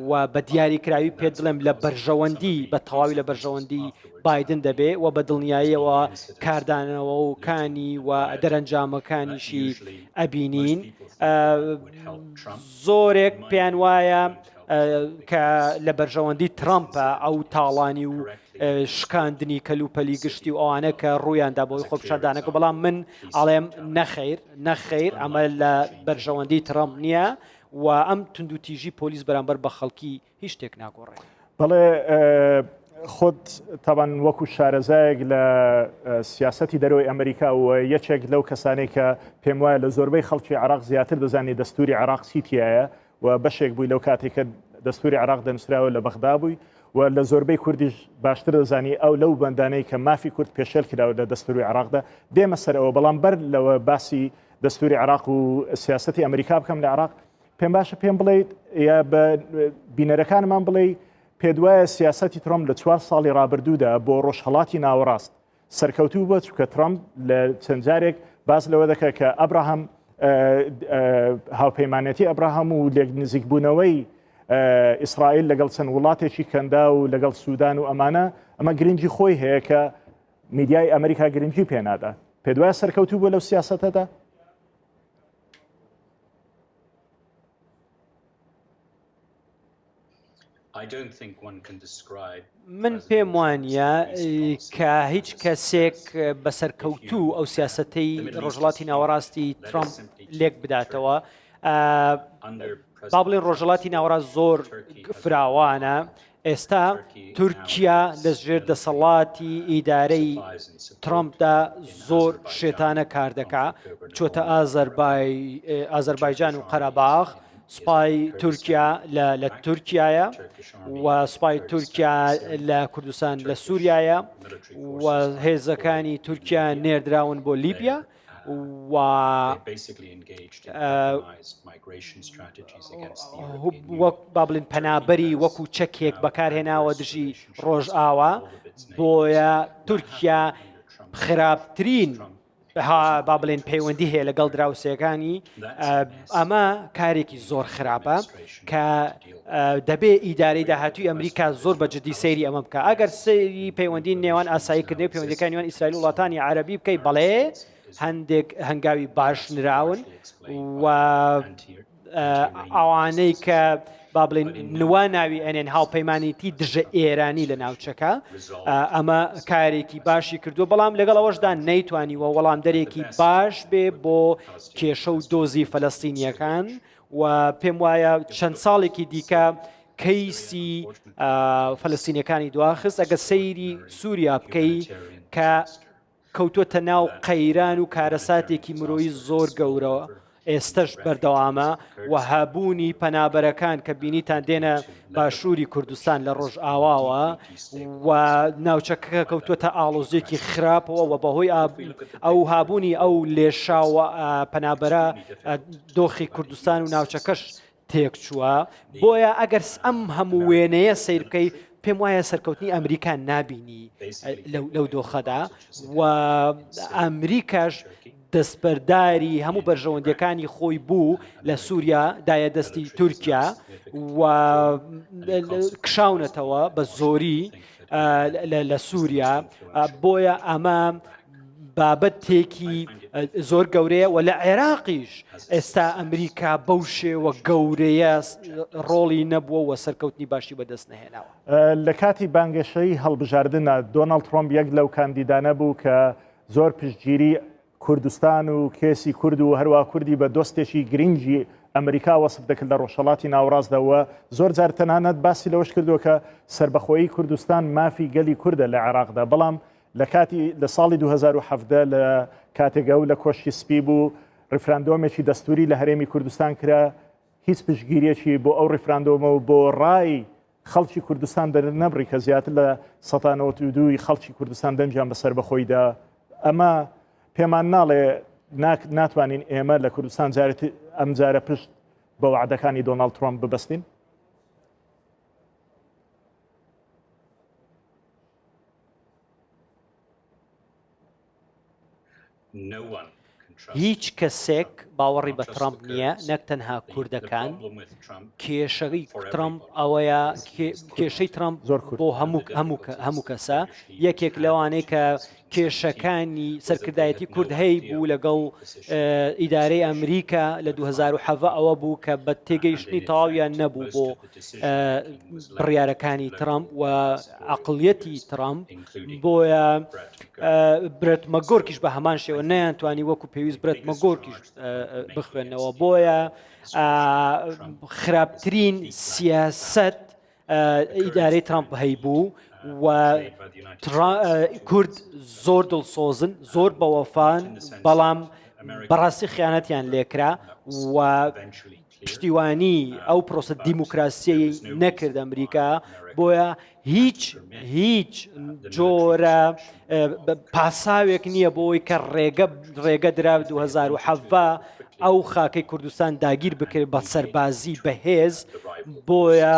و بە دیاریکراوی پێت دڵێم لە بەرژەوەندی بە تەواوی لە بەرژەوەندی بایدن دەبێ و بە دڵنیاییەوە کاردانەوەکانی و دەرەنجامەکانیشی ئەبینین زۆرێک پێیان وایە. کە لە بەرژەوەندی ترامپە ئەو تاڵانی و شکاندنی کەلوپەلی گشتی و ئەوانە کە ڕوویاندا بۆی خۆپیشاندانەکە بەڵام من ئەڵێم نەخیر نەخیر ئەمە لە بەرژەوەندی ترامپ نییە و ئەم توندوتیژی پۆلیس بەرامبەر بە خەڵکی هیچ شتێک ناگۆڕێت. بەڵێ خۆت تاوان وەکو شارەزایەک لە سیاستی دەرەوەی ئەمریکا و یەکێک لەو کەسانێک کە پێم وایە لە زۆربەی خەڵکی عراق زیاتر دەزانانی دەستوری عراق چی تایە و بەشێک بووی لەو کاتێک کە دەستوری عراق دەنووسراوە لە بەغدا بووی و لە زۆربەی کوردیش باشتر دەزانی ئەو لەو بەندانەی کە مافی کورد پێشێل کراوە لە دەستوری عراقدا دێمە سەر ئەوە بەڵام بەر لەوە باسی دەستوری عراق و سیاستی ئەمریکا بکەم لە عراق پێم باشە پێم بڵیت یا بە بینەرەکانمان بڵێ پێدوایە سیاستی ترۆم لە چوار ساڵی ڕابردوودا بۆ ڕۆژهڵاتی ناوەڕاست سەرکەوتوو بووە چونکە ترەمپ لە چەند جارێک باس لەوە دەکات کە ئەبراهام هاوپەیمانەتی ئەبراهام و لێک نزیکبوونەوەی ئیسرائیل لەگەڵ چەند وڵاتێکی کەندا و لەگەڵ سوودان و ئەمانە ئەمە گرنگی خۆی هەیە کە میدیای ئەمریکا گرنگی پێنادا پێدوایە سەرکەوتوو بووە لەو سیاسەتەدا؟ من پێم وانە کە هیچ کەسێک بە سەرکەوتوو ئەو سیاستەی ڕۆژهەڵاتی ناوەڕاستی ترامپ لێک بداتەوە با بڵێن ڕۆژهەڵاتی ناوەڕاست زۆر فراوانە ئێستا تورکیا لە ژێر دەسەڵاتی ئیدارەی ترامپدا زۆر شێتانە کار دەکا چۆتە ئازەربایجان و قەرەباغ سوپای تورکیا لە تورکایە و سوپای تورکیا لە کوردستان لە سووریایە و هێزەکانی تورکیا نێردراون بۆ لیبیا و وەک با بڵین پەنابەری وەکو چەکێک بەکارهێناوە دژی ڕۆژئاوا بۆیە تورکیا خراپترین با بڵێن پەیوەندی هەیە لەگەڵ دراوسێکانی ئەمە کارێکی زۆر خراپە کە دەبێ ئیدارەی داهاتوی ئەمریکا زۆر بە جدی سەیری ئەمە بکە ئەگەر سەیری پەیوەندی نێوان ئاساییکردنەوەی پەیوەندەکانی نێوان ئیسرائیل وڵاتانی عەربی بکەی بەڵێ هەندێک هەنگاوی باش نراون و ئەوانەی کە با بڵێن نوا ناوی ئەنێن هاوپەیمانێتی دژە ئێرانی لە ناوچەکە ئەمە کارێکی باشی کردووە بەڵام لەگەڵ ئەوەشدا نەیتوانیوە وەڵامدەرێکی باش بێ بۆ کێشە و دۆزی فەلەستینیەکان و پێم وایە چەند ساڵێکی دیکە کەیسی فەلەستینەکانی دواخست ئەگە سەیری سووریا بکەی کە کەوتووەتە ناو قەیران و کارەساتێکی مرۆیی زۆر گەورەوە، ئێستەش بەردەوامە و هەبوونی پەنابەرەکان کە بینیتان دێنە باشووری کوردستان لە ڕۆژئاواوە و ناوچەکە کەوتووەتە ئاڵۆزیەکی خراپەوە و بەهۆی ئەو هابوونی ئەو لێشاوە پەنابەرە دۆخی کوردستان و ناوچەکەش تێکچووە، بۆیە ئەگەر ئەم هەموو وێنەیە سەیر بکەی پێم وایە سەرکەوتنی ئەمریکا نابینی لەو دۆخەدا و ئەمریکاش دەستبەرداری هەموو بەرژەوەندیەکانی خۆی بوو لە سووریا دایە دەستی تورکیا و کشاونەتەوە بە زۆری لە سووریا بۆیە ئەمە بابەتێکی زۆر گەورەیە و لە عێراقیش ئێستا ئەمریکا بەو شێوە گەورەیە ڕۆڵی نەبووە و سەرکەوتنی باشی بەدەست نەهێناوە. لە کاتی بانگەشەی هەڵبژاردندا دۆناڵد ترۆمپ یەک لەو کاندیدانە بوو کە زۆر پشتگیری کوردستان و کێسی کورد و هەروە کوردی بە دۆستێکی گرنگی ئەمریکا وەسف دەکرد لە ڕۆژهەڵاتی ناوەڕاستدا و زۆر جار تەنانەت باسی لەوەش کردووە کە سەربەخۆیی کوردستان مافی گەلی کوردە لە عێراقدا بەڵام لە کاتی لە ساڵی 2017 لە کاتێک ئەو لە کۆشکی سپی بوو ڕیفراندۆمێکی دەستوری لە هەرێمی کوردستان کرا هیچ پشتگیریەکی بۆ ئەو ڕیفراندۆمە و بۆ ڕای خەڵکی کوردستان دەرنەبڕی کە زیاتر لە 1992 خەڵکی کوردستان دەنگیان بە سەربەخۆیدا ئەمە پێمان ناڵێ ناتوانین ئێمە لە کوردستان جارێت ئەم جارە پشت بە وعدەکانی دۆناڵد ترۆمپ ببەستین؟ هیچ کەسێک باوەڕی بە ترەمپ نییە، نەک تەنها کوردەکان، کێشەی ترەمپ ئەوەیە کێشەی ترەمپ بۆ هەموو هەموو کەسە، یەکێک لەوانەی کە. کێشەکانی سەرکردایەتی کورد هەی بوو لەگەڵ ئیدارەی ئەمریکا لە 2017 ئەوە بوو کە بە تێگەیشتنی تەواویان نەبوو بۆ بڕیارەکانی ترامپ و عقلیەتی ترامپ بۆیە برێت مەگۆرکیش بە هەمان شێوە نەیانتوانی وەکو پێویست برێت مەگۆرکیش بخوێنەوە بۆیە خراپترین سیاست ئیدارەی ترامپ هەیبوو و کورد زۆر دڵسۆزن زۆر بەوەفان بەڵام بەڕاستی خیانەتیان لێکرا و پشتیوانی ئەو پرۆسە دیموکراسیەی نەکرد ئەمریکا بۆیە هیچ هیچ جۆرە پاساوێک نییە بۆی کە ڕێگە ڕێگە درا 2017 ئەو خاکەی کوردستان داگیر بکرێت بە سەربازی بەهێز بۆیە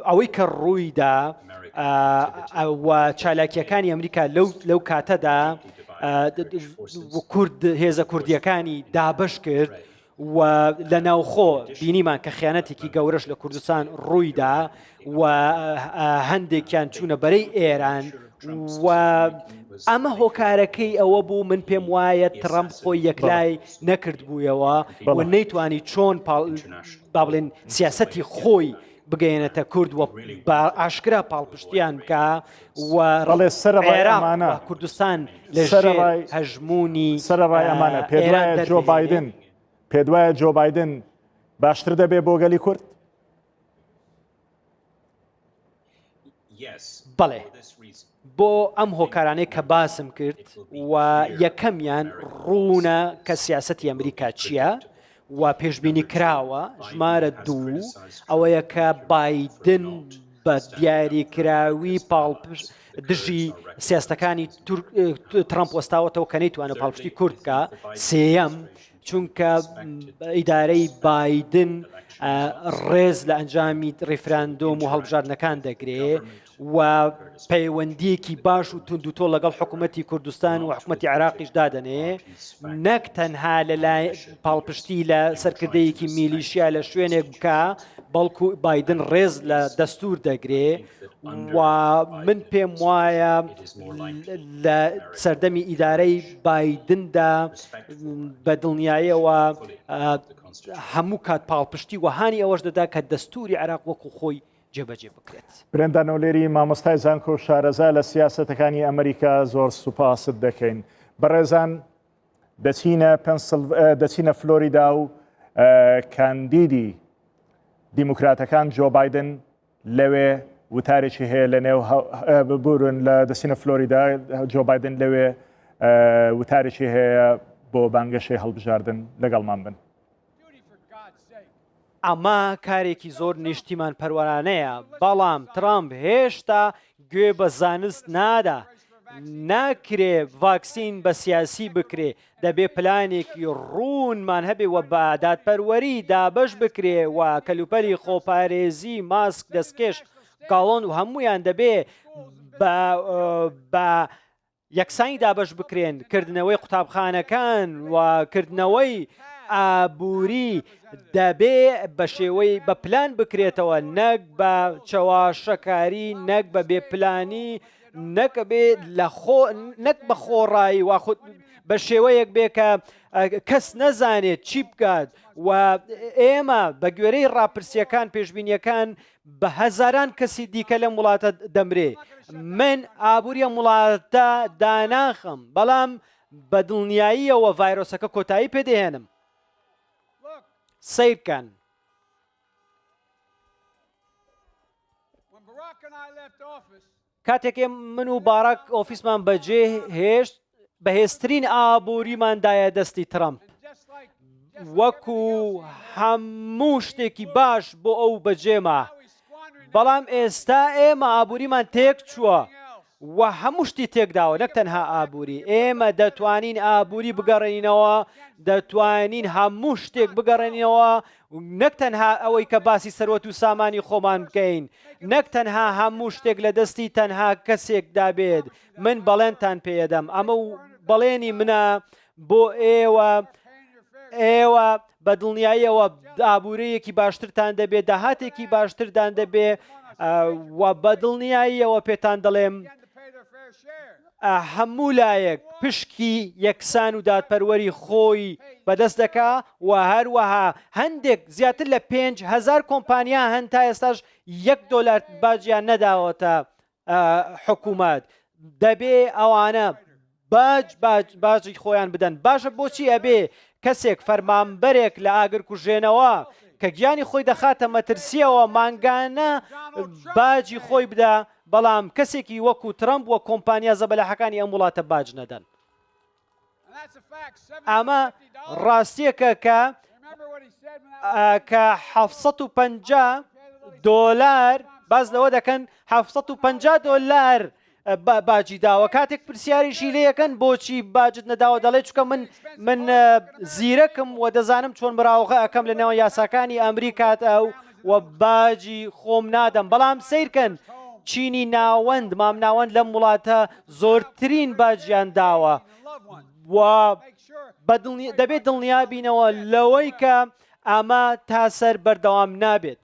ئەوەی کە ڕوویدا و چالاکیەکانی ئەمریکا لەو لەو کاتەدا کورد هێزە کوردیەکانی دابش کرد و لە ناوخۆ بینیمان کە خیانەتێکی گەورەش لە کوردستان ڕوویدا و هەندێکیان چوونە بەرەی ئێران و ئەمە هۆکارەکەی ئەوە بوو من پێم وایە ترەمپ خۆی یەکلای نەکردبوویەوە و نەیتوانی چۆن با بڵێن سیاسەتی خۆی بگەیەنێتە کورد و بە ئاشکرا پاڵپشتیان بکە و ڕڵێ سەرەڕای ئەمانە کوردستان لە سەرەڕای هەژمونی سەرەڕای ئەمانە پێدوایە جۆ بایدن پێدوایە جۆ بایدن باشتر دەبێ بۆ گەلی کورد؟ بەڵێ بۆ ئەم هۆکارانەی کە باسم کرد و یەکەمیان ڕوونە کە سیاسەتی ئەمریکا چییە و پێشبینی کراوە ژمارە دوو ئەوەیە کە بایدن بە دیاریکراوی پاڵپشت دژی سیاستەکانی ترامپ وەستاوەتەوە کە نەیتوانە پاڵپشتی کورد بکە سێیەم چونکە ئیدارەی بایدن ڕێز لە ئەنجامی ڕیفراندۆم و هەڵبژاردنەکان دەگرێ و پەیوەندیەکی باش و توندوتۆ لەگەڵ حکوومەتی کوردستان و حکوومەتی عراقیش دادەنێ نەک تەنها لە لای پاڵپشتی لە سەرکردەیەکی میلیشیا لە شوێنێک بکە بەڵکو بایدن ڕێز لە دەستور دەگرێ و من پێم وایە لە سەردەمی ئیدارەی بایدندا بە دڵنیایەوە هەموو کات پاڵپشتی وەهانی ئەوەش دەدا کە دەستوری عێراق وەکو خۆی جێبەجێ بکرێت. برێندان ئۆلێری مامۆستای زانکۆ و شارەزا لە سیاسەتەکانی ئەمریکا زۆر سوپاست دەکەین. بەڕێزان دەچینە پەنسل دەچینە فلۆریدا و کاندیدی دیموکراتەکان جۆ بایدن لەوێ وتارێکی هەیە لە نێو ببورن لە دەچینە فلۆریدا جۆ بایدن لەوێ وتارێکی هەیە بۆ بانگەشەی هەڵبژاردن لەگەڵمان بن. ئەمە کارێکی زۆر نیشتیمان پەروەرانەیە، بەڵام ترامپ هێشتا گوێ بە زانست نادا. ناکرێ ڤاکسین بە سیاسی بکرێ، دەبێ پلانێکی ڕوونمان هەبێ و بە دادپەروەری دابەش بکرێ و کەلوپەلی خۆپارێزی، ماسک، دەستکێش، گاڵۆن و هەموویان دەبێ بە بە یەکسانی دابەش بکرێن، کردنەوەی قوتابخانەکان و کردنەوەی ئابووری دەبێ بە شێوەی بە پلان بکرێتەوە نەک بە چەواشەکاری نەک بە بێ پلانی نەک بێ لە خۆ نەک بە خۆڕایی واخود بە شێوەیەک بێ کە کەس نەزانێت چی بکات و ئێمە بە گوێرەی ڕاپرسیەکان پێشبینیەکان بە هەزاران کەسی دیکە لەم وڵاتە دەمرێ من ئابووری ئەم وڵاتە داناخم بەڵام بە دڵنیاییەوە ڤایرۆسەکە کۆتایی پێدەهێنم سیرکەن. کاتێک من و باراک ئۆفیسمان بەجێ هێشت بەهێزترین ئابووریمان دایە دەستی ترەمپ وەکو هەموو شتێکی باش بۆ ئەو بەجێما بەڵام ئێستا ئێمە ئابووریمان تێک چووە و هەموو شتی تێکداوە نەک تەنها ئابووری ئێمە دەتوانین ئابووری بگەڕێنینەوە دەتوانین هەموو شتێک بگەڕێنینەوە نەک تەنها ئەوەی کە باسی سەروەت و سامانی خۆمان بکەین، نەک تەنها هەموو شتێک لە دەستی تەنها کەسێکدا بێت، من بەڵێنتان پێدەم، ئەمە بەڵێنی منە بۆ ئێوە، ئێوە بە دڵنیاییەوە ئابوورییەکی باشترتان دەبێت، داهاتێکی باشتردان دەبێت و بە دڵنیاییەوە پێتان دەڵێم. هەموو لایەک پشکی یەکسان و دادپەروەری خۆی بەدەست دەکا و هەروەها هەندێک زیاتر لە 5000 کۆمپانیا هەن تا ئێستاش یەک دۆلار باجیان نەداوەتە حکوومەت دەبێ ئەوانە باج باج باجی خۆیان بدەن باشە بۆچی ئەبێ کەسێک فەرمانبەرێک لە ئاگر کوژێنەوە کە گیانی خۆی دەخاتە مەترسیەوە مانگانە باجی خۆی بدا بەڵام کەسێکی وەکو ترەمپ وە کۆمپانیا زەبەلاحەکانی ئەم وڵاتە باج نەدەن. ئەمە ڕاستیەکە کە کە 750 دۆلار باز لەوە دەکەن 750 دۆلار باجی داوە کاتێک پرسیاریشی لێ یەکەن بۆچی باجت نەداوە دەڵێ چکە من من زیرەکم و دەزانم چۆن مراوغە ئەەکەم لە نێوان یاساکانی ئەمریکات ئەو و باجی خۆم نادەم بەڵام سیرکەن چینی ناوەند مامناوەند لەم وڵاتە زۆرترین باجیان داوە و دەبێت دڵنیابینەوە لەوەی کە ئەمە تا سەر بەردەوام نابێت.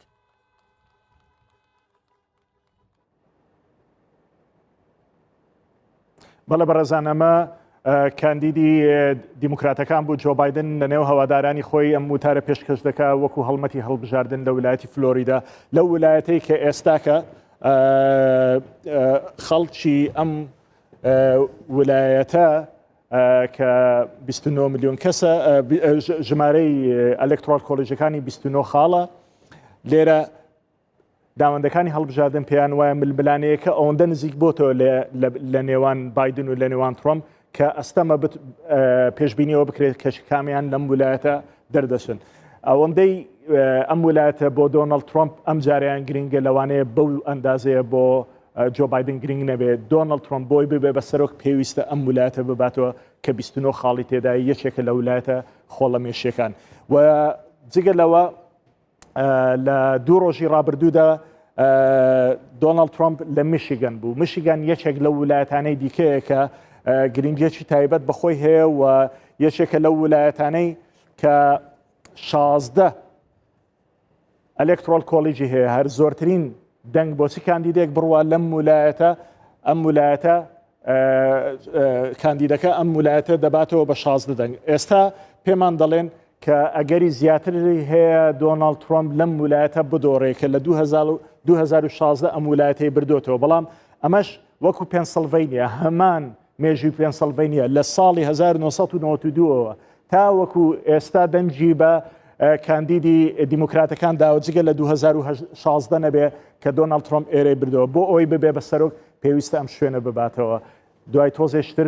بەڵێ بەڕێزان ئەمە کاندیدی دیموکراتەکان بوو جۆ بایدن لە نێو هەوادارانی خۆی ئەم وتارە پێشکەش دەکا وەکو هەڵمەتی هەڵبژاردن لە ولایەتی فلۆریدا لەو ولایەتەی کە ئێستاکە خەڵکی ئەم ولایەتە کە 29 میلیۆن کەسە ژمارەی electoral college ەکانی 29 خاڵە لێرە داوەندەکانی هەڵبژاردن پێیان وایە ململانێیەکە ئەوەندە نزیک بۆتەوە لە نێوان بایدن و لە نێوان ترۆمپ کە ئەستەمە پێشبینیەوە بکرێت کە کامیان لەم ولایەتە دەردەچن. ئەوەندەی ئەم ولایەتە بۆ دۆناڵد ترۆمپ ئەم جاریان گرنگە لەوانەیە بەو ئەندازەیە بۆ جۆ بایدن گرنگ نەبێت دۆناڵد ترۆمپ بۆی ببێ بە سەرۆک پێویستە ئەم ولایەتە بباتەوە کە 29 خاڵی تێدای یەکێکە لە ولایەتە خۆڵەمێشیەکان و جگە لەوە لە دوو ڕۆژی ڕابردوودا دۆناڵد ترۆمپ لە میشیگەن بوو میشیگان یەکێک لەو ولایەتانەی دیکەیە کە گرنگیەکی تایبەت بەخۆی هەیە و یەکێکە لەو ولایەتانەی کە 16 electoral college ی هەیە هەر زۆرترین دەنگ بۆ چ کاندیدێک بڕوا لەم ولایەتە ئەم ولایەتە کاندیدەکە ئەم ولایەتە دەباتەوە بە 16 دەنگ ئێستا پێمان دەڵێن کە ئەگەری زیاتری هەیە دۆناڵد ترۆمپ لەم ولایەتە بدۆڕێ کە لە 2016 ئەم ولایەتەی بردوتەوە بەڵام ئەمەش وەکو پێنسلڤینیا هەمان مێژوی پێنسلڤینیا لە ساڵی 1992ەوە تا وەکو ئێستا دەنگی بە کاندیدی دیموکراتەکان داوە جگە لە 2016 نەبێ کە دۆناڵد ترۆمپ ئێرەی بردەوە بۆ ئەوی ببێ بە سەرۆک پێویستە ئەم شوێنە بباتەوە دوای تۆزێشتر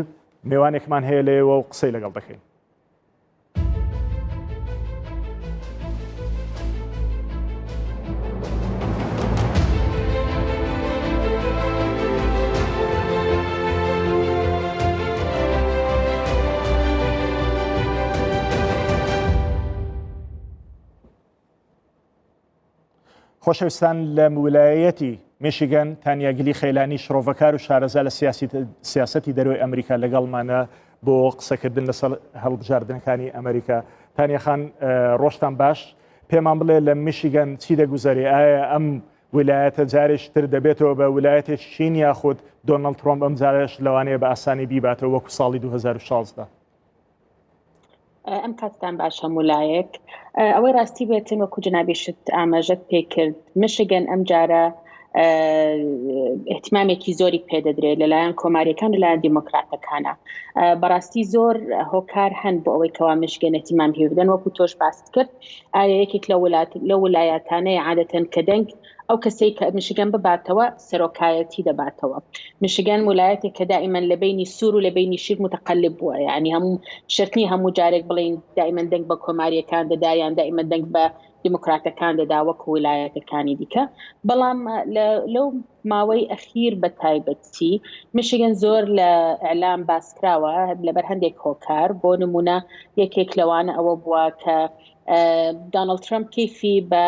مێوانێکمان هەیە لەوە و قسەی لەگەڵ دەکەین. خۆشەویستان لە ولایەتی میشیگەن تانیا گلی خەیلانی شڕۆڤەکار و شارەزا لە سیاسەتی دەرەوەی ئەمریکا لەگەڵمانە بۆ قسەکردن لەسەر هەڵبژاردنەکانی ئەمریکا تانیا خان ڕۆژتان باش پێمان بڵێ لە میشیگەن چی دەگوزەرێ ئایا ئەم ولایەتە جارێکی تر دەبێتەوە بە ولایەتێکی شین یاخود دۆناڵد ترۆمپ ئەم جارەش لەوانەیە بە ئاسانی بیباتەوە وەکو ساڵی 2016 ئەم کاتتان باش هەموو لایەک ئەوەی ڕاستی بێتن وەکو جنابیشت ئاماژەت پێکرد مشگەن ئەم جارە احتمامێکی زۆری پێدەدرێت لەلایەن کۆماریەکان لەلایەن دیموکراتەکانە بەڕاستی زۆر هۆکار هەن بۆ ئەوەی کەوا مشگەن احتمام هێ بدەن وەکو تۆش باست کرد ئایا یەکێک لە وڵات لە ولایەتانەیە عادەتەن کە دەنگ ئەو کەسەی کە میشیگەن بباتەوە سەرۆکایەتی دەباتەوە. میشیگەن ولایەتێک کە دائیمەن لە بەینی سوور و لە بەینی شیر متقلب بووە یعنی هەموو شەرت نییە هەموو جارێک بڵێین دائیمەن دەنگ بە کۆماریەکان دەدا یان دائیمەن دەنگ بە دیموکراتەکان دەدا وەکو ولایەتەکانی دیکە بەڵام لەو ماوەی ئەخیر بە تایبەتی میشیگەن زۆر لە ئیعلام باسکراوە لەبەر هەندێک هۆکار بۆ نمونە یەکێک لەوانە ئەوە بووە کە دانڵد ترەمپ کەیفی بە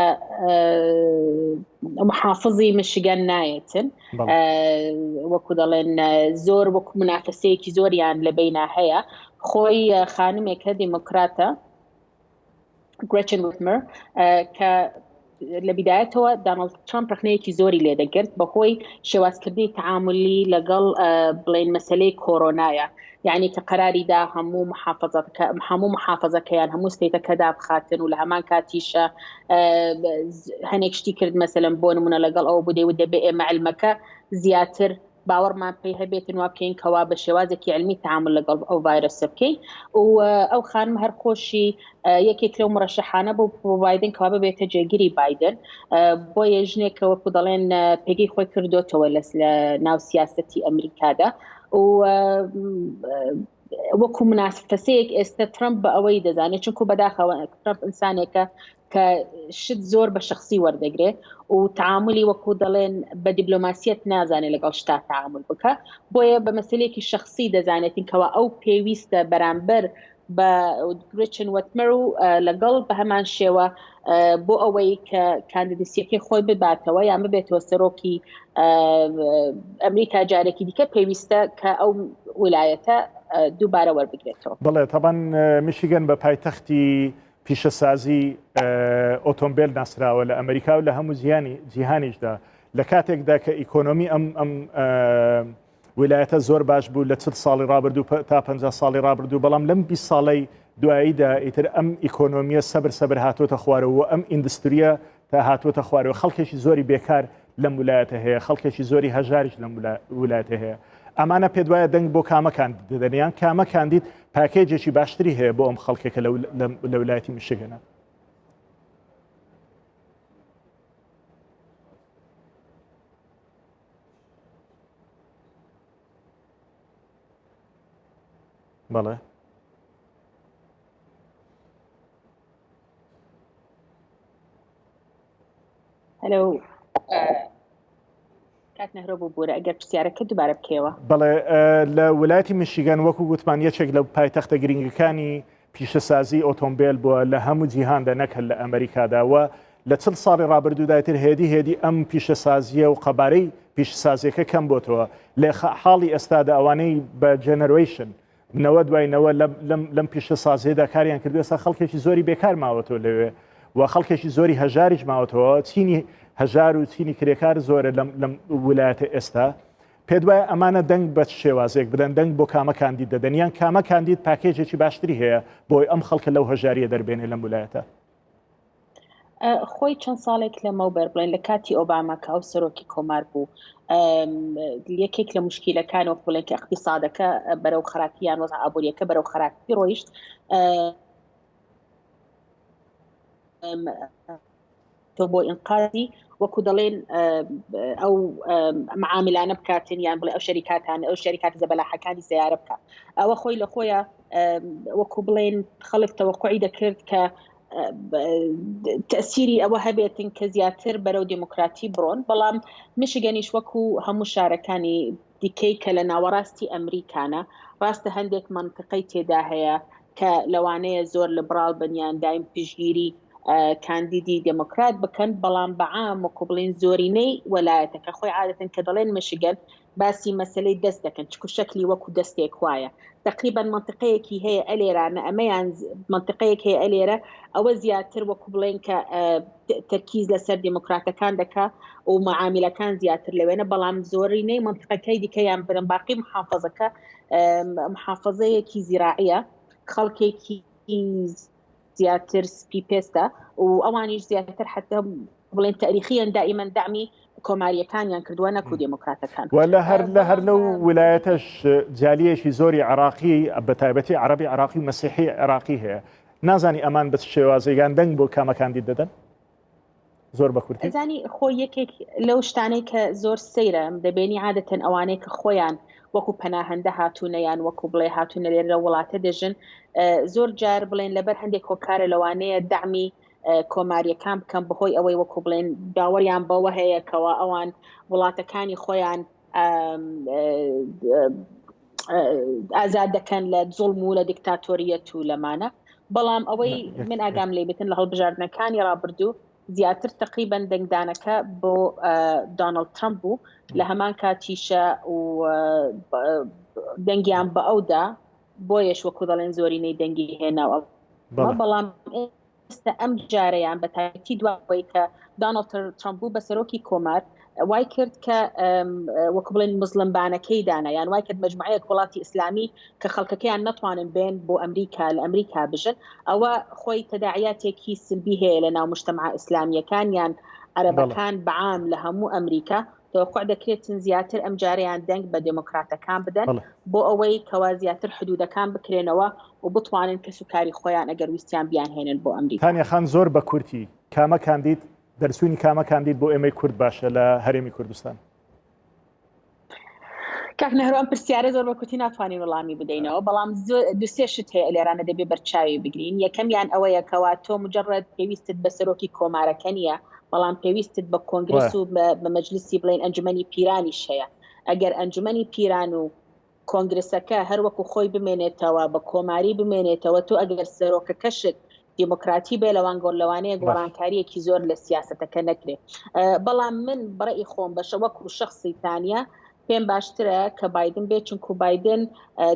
محافزی مشیگەن نایەتن وەکو دەڵێن زۆر وەکو منافسەیەکی زۆریان لە بینا هەیە خۆی خانمێکە دیموکراتە گرچن وتمەر کە. لە بیدایەتەوە دانڵد ترامپ ڕخنەیەکی زۆری لێدەگرت بەهۆی شێوازکردنی تعاملی لەگەڵ بڵێن مەسلەی کۆرۆنایە یعنی کە قەراری دا هەموو محافظەکە هەموو محافظەکەیان هەموو state ەکە دابخاتن و لە هەمان کاتیشە هەنێک شتی کرد مەسەلەن بۆ نمونە لەگەڵ ئەوە بوو دەیوت دەبێ ئێمە علمەکە زیاتر باوەڕمان پێی هەبێتن وا بکەین کەوا بە شێوازێکی علمی تعامل لەگەڵ ئەو ڤایرۆسە بکەین و ئەو خانم هەر خۆشی یەکێک لەو مرەشەحانە بۆ بۆ بایدن کەوا ببێتە جێگیری بایدن بۆیە ژنێک کە وەکو دەڵێن پێگەی خۆی کردوتەوە لە ناو سیاسەتی ئەمریکادا و وەکو مناسفەسەیەک ئێستا ترامپ بە ئەوەی دەزانێت چونکو بەداخەوە ترامپ ئینسانێکە کە شت زۆر بە شخصی وەردەگرێ و تعاملی وەکو دەڵێن بە دیبلۆماسیەت نازانێت لەگەڵ شتا تعامل بکە بۆیە بە مەسلێکی شخصی دەزانێتین کەوا ئەو پێویستە بەرامبەر بە گرێچن وەتمەر و لەگەڵ بە هەمان شێوە بۆ ئەوەی کە candidacy ەکەی خۆی بباتەوە یان ببێتەوە سەرۆکی ئەمریکا جارێکی دیکە پێویستە کە ئەو ویلایەتە دووبارە وەربگرێتەوە. بەڵێ تەبەن میشیگەن بە پایتەختی پیشەسازی ئۆتۆمبیل ناسراوە لە ئەمریکا و لە هەموو جیهانی جیهانیشدا لە کاتێکدا کە ئیکۆنۆمی ئەم ئەم ویلایەتە زۆر باش بوو لە 40 ساڵی ڕابردوو تا 50 ساڵی ڕابردوو بەڵام لەم 20 ساڵەی دواییدا ئیتر ئەم ئیکۆنۆمیە سەبر سەبر هاتوۆتە خوارەوە و ئەم industry یە تا هاتووەتە خوارەوە خەڵکێکی زۆری بێکار لەم ولایەتە هەیە خەڵکێکی زۆری هەژاریش لەم ولایەتە هەیە ئەمانە پێت وایە دەنگ بۆ کامە کاندید دەدەن یان کامە کاندید پاکێجێکی باشتری هەیە بۆ ئەم خەڵکێکە لە ولایەتی میشیگەنە؟ بەڵێ. هەلو کاک نەهرۆ ببوورە ئەگەر پرسیارەکە دووبارە بکەیەوە. بەڵێ لە ولایەتی میشیگان وەکو گوتمان یەکێک لە پایتەختە گرنگەکانی پیشەسازی ئۆتۆمبیل بووە لە هەموو جیهاندا نەک هەر لە ئەمریکادا و لە چل ساڵی ڕابردوودا تر هێدی هێدی ئەم پیشەسازیە و قەبارەی پیشەسازیەکە کەم بۆتەوە لە حاڵی ئێستادا ئەوانەی بە generation نەوە دوای نەوە لەم پیشەسازیەدا کاریان کردو ئێستا خەڵکێکی زۆری بێکار ماوەتەوە لەوێ و خەڵکێکی زۆری هەژاریش ماوەتەوە چینی هەژار و چینی کرێکار زۆرە لەم ولایەتە ئێستا پێت وایە ئەمانە دەنگ بە شێوازێک بدەن دەنگ بۆ کامە کاندید دەدەن یان کامە کاندید پاکێجێکی باشتری هەیە بۆی ئەم خەڵکە لەو هەژاریە دەربێنێ لەم ولایەتە؟ خۆی چەند ساڵێک لەمەوبەر بڵێن لە کاتی ئۆباما کە ئەو سەرۆکی کۆمار بوو یەکێک لە مشکیلەکان وەک بڵێن کە اقتصادەکە بەرەو خراپیان وەزع ئابووریەکە بەرەو خراپی ڕۆیشت تۆ بۆ ئینقازی وەکو دەڵێن ئەو معاملانە بکاتن یان بڵێ ئەو شەریکاتان ئەو شەریکات زەبەلاحەکانی سیارە بکە ئەوە خۆی لە خۆیە وەکو بڵێن خەڵک تەوەقعی دەکرد کە تەسیری ئەوە هەبێتن کە زیاتر بەرەو دێموکراتی بڕۆن، بەڵام میشیگەنیش وەکو هەموو شارەکانی دیکەی کە لە ناوەڕاستی ئەمریکانە، ڕاستە هەندێک مەنتقەی تێدا هەیە کە لەوانەیە زۆر لبراڵ بن یان دایم پشتگیری کاندیدی دێموکرات بکەن، بەڵام بە عام وەکو بڵێین زۆرینەی وەلایەتەکە خۆی عادەتەن کە دەڵێن میشیگەن باسی مەسەلەی دەست دەکەن چکو شەکلی وەکو دەستێک وایە تەقریبەن مەنتقەیەکی هەیە ئەلێرانە ئەمەیان مەنتقەیەک هەیە ئەلێرە ئەوە زیاتر وەکو بڵێن کە تەرکیز لەسەر دێموکراتەکان دەکا و معامیلەکان زیاتر لەوێنە بەڵام زۆرینەی مەنتقەکەی دیکەیان برن باقی محافظەکە محافظەیەکی زیراعیە خەڵکێکی زیاتر سپی پێستە و ئەوانیش زیاتر حتا بڵێن تاریخیان دائیمەن دەعمی کۆماریەکانیان کردووە نەکو دێموکراتەکان و لە هەر لە هەر لەو ولایەتەش جالیەکی زۆری عراقی بە تایبەتی عربی عراقی و مەسیحی عراقی هەیە نازانی ئەمان بە شێوازێکان دەنگ بۆ کامە کاندید دەدەن زۆر بە کورتی زانی خۆ یەکێک لەو شتانەی کە زۆر سەیرە دەبێنی عادەتەن ئەوانەی کە خۆیان وەکو پەناهەندە هاتوونە یان وەکو بڵێ هاتوونە لێرە لە وڵاتە دەژن زۆر جار بڵێن لەبەر هەندێک هۆکارە لەوانەیە دەعمی کۆماریەکان بکەم بەهۆی ئەوەی وەکو بڵێن باوەڕیان بەوە هەیە کەوا ئەوان وڵاتەکانی خۆیان ئازاد دەکەن لە زوڵم و لە دیکتاتۆریەت و لەمانە بەڵام ئەوەی من ئاگام لێ بێتن لە هەڵبژاردنەکانی ڕابردوو زیاتر تقریبا دەنگدانەکە بۆ دۆناڵد ترامپ بوو لە هەمان کاتیشە و دەنگیان بە ئەودا بۆیەش وەکو دەڵێن زۆرینەی دەنگی هێناوە بەڵام. ئێستا ئەم جارەیان بە تایبەتی دوای ئەوەی کە دانۆڵد ترەمپ بوو بە سەرۆکی کۆمار وای کرد کە وەکو بڵێن مزلمبانەکەی دانا یان وای کرد مجموعەیەک وڵاتی ئیسلامی کە خەڵکەکەیان نەتوانن بێن بۆ ئەمریکا لە ئەمریکا بژن ئەوە خۆی تەداعیاتێکی سلبی هەیە لە ناو مجتەمع ئیسلامیەکان یان عەرەبەکان بەعام لە هەموو ئەمریکا تەوەقع دەکرێتن زیاتر ئەم جارەیان دەنگ بە دێمۆکراتەکان بدەن بۆ ئەوەی کەوا زیاتر حدودەکان بکرێنەوە و بتوانن کەس و کاری خۆیان ئەگەر ویستیان بیانهێنن بۆ ئەمریکا. تانیا خان زۆر بە کورتی کامە کاندید دەرچوونی کامە کاندید بۆ ئێمەی کورد باشە لە هەرێمی کوردستان؟ کاک نەهرۆ ئەم پرسیارە زۆر بە کورتی ناتوانین وەڵامی بدەینەوە بەڵام دوسێ شت هەیە لێرانە دەبێ بەرچاوی بگرین یەکەمیان ئەوەیە کەوا تۆ مجرد پێویستت بە سەرۆکی کۆمارەکە نییە بەڵام پێویستت بە کۆنگرس و بە مەجلسی بڵێن ئەنجومەنی پیرانیش هەیە ئەگەر ئەنجومەنی پیران و کۆنگرسەکە هەر وەکو خۆی بمێنێتەوە بە کۆماری بمێنێتەوە تۆ ئەگەر سەرۆکەکەشت دیموکراتی بێ لەوان گۆڕ لەوانەیە گۆڕانکاریەکی زۆر لە سیاستەکە نەکرێ بەڵام من بەڕێی خۆم بەشە وەکو شخصی تانە پێم باشترە کە بایدن بێت چونکو بایدن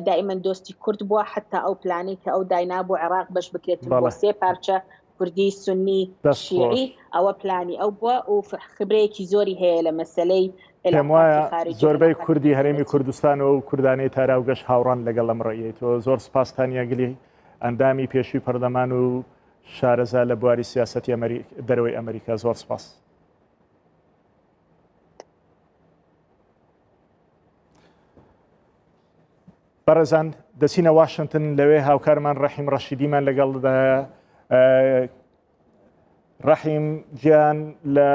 دائیمەن دۆستی کورد بووە حتا ئەو پلانەی کە ئەو داینا بۆ عێراق بەش بکرێت بۆ سێ پارچە کوردی سنی شیعی ئەوە پلانی ئەو بووە و خبرەیەکی زۆری هەیە لە مەسلەی پێم وایە زۆربەی کوردی هەرێمی کوردستان و کوردانەی تاراوگەش هاوڕان لەگەڵ ئەم ڕێیەی تۆ زۆر سپاس تانیا گلی ئەندامی پێشووی پەرلەمان و شارەزا لە بواری سیاسەتی دەرەوەی ئەمریکا زۆر سپاس. بەڕێزان دەچینە واشنتن لەوێ هاوکارمان ڕەحیم ڕەشیدیمان لەگەڵدایە ڕەحیم گیان لە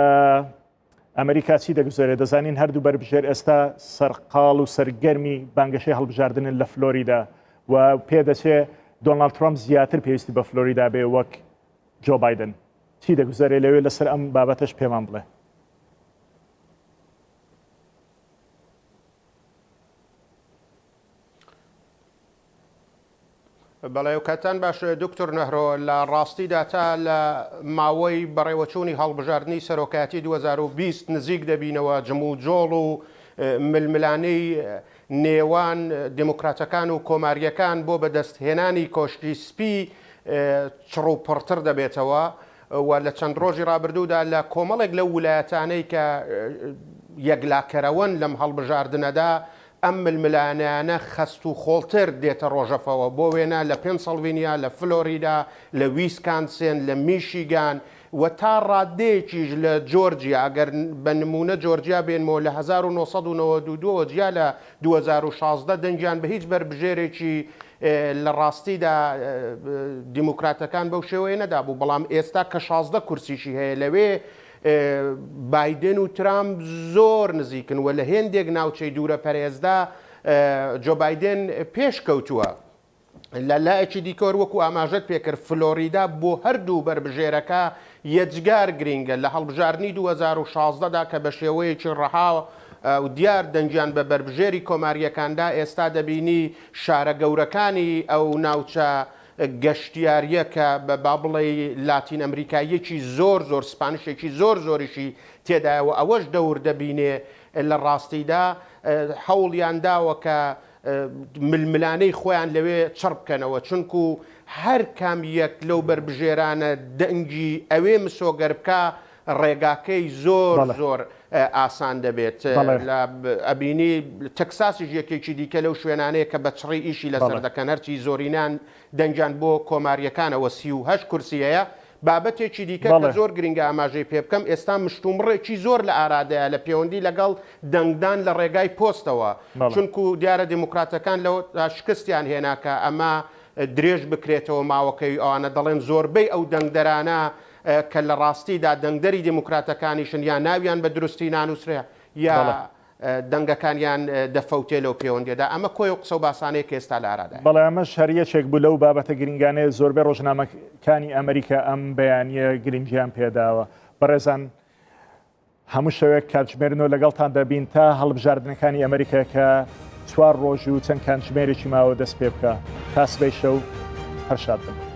ئەمریکا چی دەگوزارێت دەزانین هەردوو بەربژێر ئێستا سەرقاڵ و سەرگەرمی بانگەشەی هەڵبژاردنن لە فلۆریدا و پێدەچێ دۆناڵد ترامپ زیاتر پێویستی بە فلۆریدا بێ وەک جۆ بایدن چی دەگوزارێ لەوێ لەسەر ئەم بابەتەش پێمان بڵێ. بەڵێ کاتان باش دکتۆر نەهرۆ لە ڕاستیدا تا لە ماوەی بەڕێوەچوونی هەڵبژاردنی سەرۆکایەتی 2020 نزیک دەبینەوە جموجۆڵ و ململانێی نێوان دێموکراتەکان و کۆمارییەکان بۆ بەدەستهێنانی کۆشکی سپی چڕ و پڕتر دەبێتەوە و لە چەند ڕۆژی ڕابردوودا لە کۆمەڵێک لەو ولایەتانەی کە یەکلاکەرەوەن لەم هەڵبژاردنەدا ئەم ململانێیانە خەست و خۆڵتر دێتە ڕۆژەفەوە، بۆ وێنە لە پێنسڵڤینیا، لە فلۆریدا، لە ویسکانسێن، لە میشیگان و تا ڕاددەیەکیش لە جۆرجیا، ئەگەر بە نموونە جۆرجیا بێنمەوە لە 1992 ەوە جیا لە 2016 دەنگیان بە هیچ بەربژێرێکی لە ڕاستیدا دیموکراتەکان بەو شێوەیە نەدابوو، بەڵام ئێستا کە 16 کورسیشی هەیە لەوێ بایدن و ترامپ زۆر نزیکن و لە هێندێک ناوچەی دوورە پەرێزدا جۆ بایدن پێش کەوتووە. لە لایەکی دیکەوە وەکو ئاماژەت پێکرد فلۆریدا بۆ هەردوو بەربژێرەکە یەجگار گرینگە لە هەڵبژاردنی 2016 دا کە بە شێوەیەکی ڕەها و دیار دەنگیان بە بەربژێری کۆمارییەکاندا ئێستا دەبینی شارە گەورەکانی ئەو ناوچە گەشتیارییە کە بە با بڵێی لاتین ئەمریکاییەکی زۆر زۆر سپانشێکی زۆر زۆریشی تێدایە و ئەوەش دەور دەبینێ لە ڕاستیدا هەوڵیان داوە کە ململانێی خۆیان لەوێ چڕ بکەنەوە چونکو هەر کام یەک لەو بەربژێرانە دەنگی ئەوێ مسۆگەر بکا ڕێگاکەی زۆر زۆر ئاسان دەبێت لە ئەبینی تەکساسیش یەکێکی دیکە لەو شوێنانەیە کە بە چڕی ئیشی لەسەر دەکەن هەرچی زۆرینان دەنگیان بۆ کۆمارییەکانەوە 38 کورسی هەیە بابەتێکی دیکە کە زۆر گرنگە ئاماژەی پێ بکەم ئێستا مشتومڕێکی زۆر لە ئارادایە لە پێوەندی لەگەڵ دەنگدان لە ڕێگای پۆستەوە چونکو دیارە دێموکراتەکان لەوە شکستیان هێنا کە ئەمە درێژ بکرێتەوە ماوەکەی ئەوانە دەڵێن زۆربەی ئەو دەنگدەرانە کە لە ڕاستیدا دەنگدەری دێموکراتەکانیشن یا ناویان بە دروستی نانووسرێ یا دەنگەکانیان دەفەوتێ لەو پێوەندیەدا، ئەمە کۆی ئەو قسە و باسانەیە کە ئێستا لە ئارادایە. بەڵێ ئەمەش هەر یەکێک بوو لەو بابەتە گرنگانەیە زۆربەی ڕۆژنامەکانی ئەمریکا ئەم بەیانییە گرنگیان پێداوە. بەڕێزان هەموو شەوێک کاتژمێر نۆ لەگەڵتان دەبین تا هەڵبژاردنەکانی ئەمریکا کە چوار ڕۆژ و چەند کاتژمێرێکی ماوە دەست پێ بکا. تا سبەی شەو هەر شاد بن.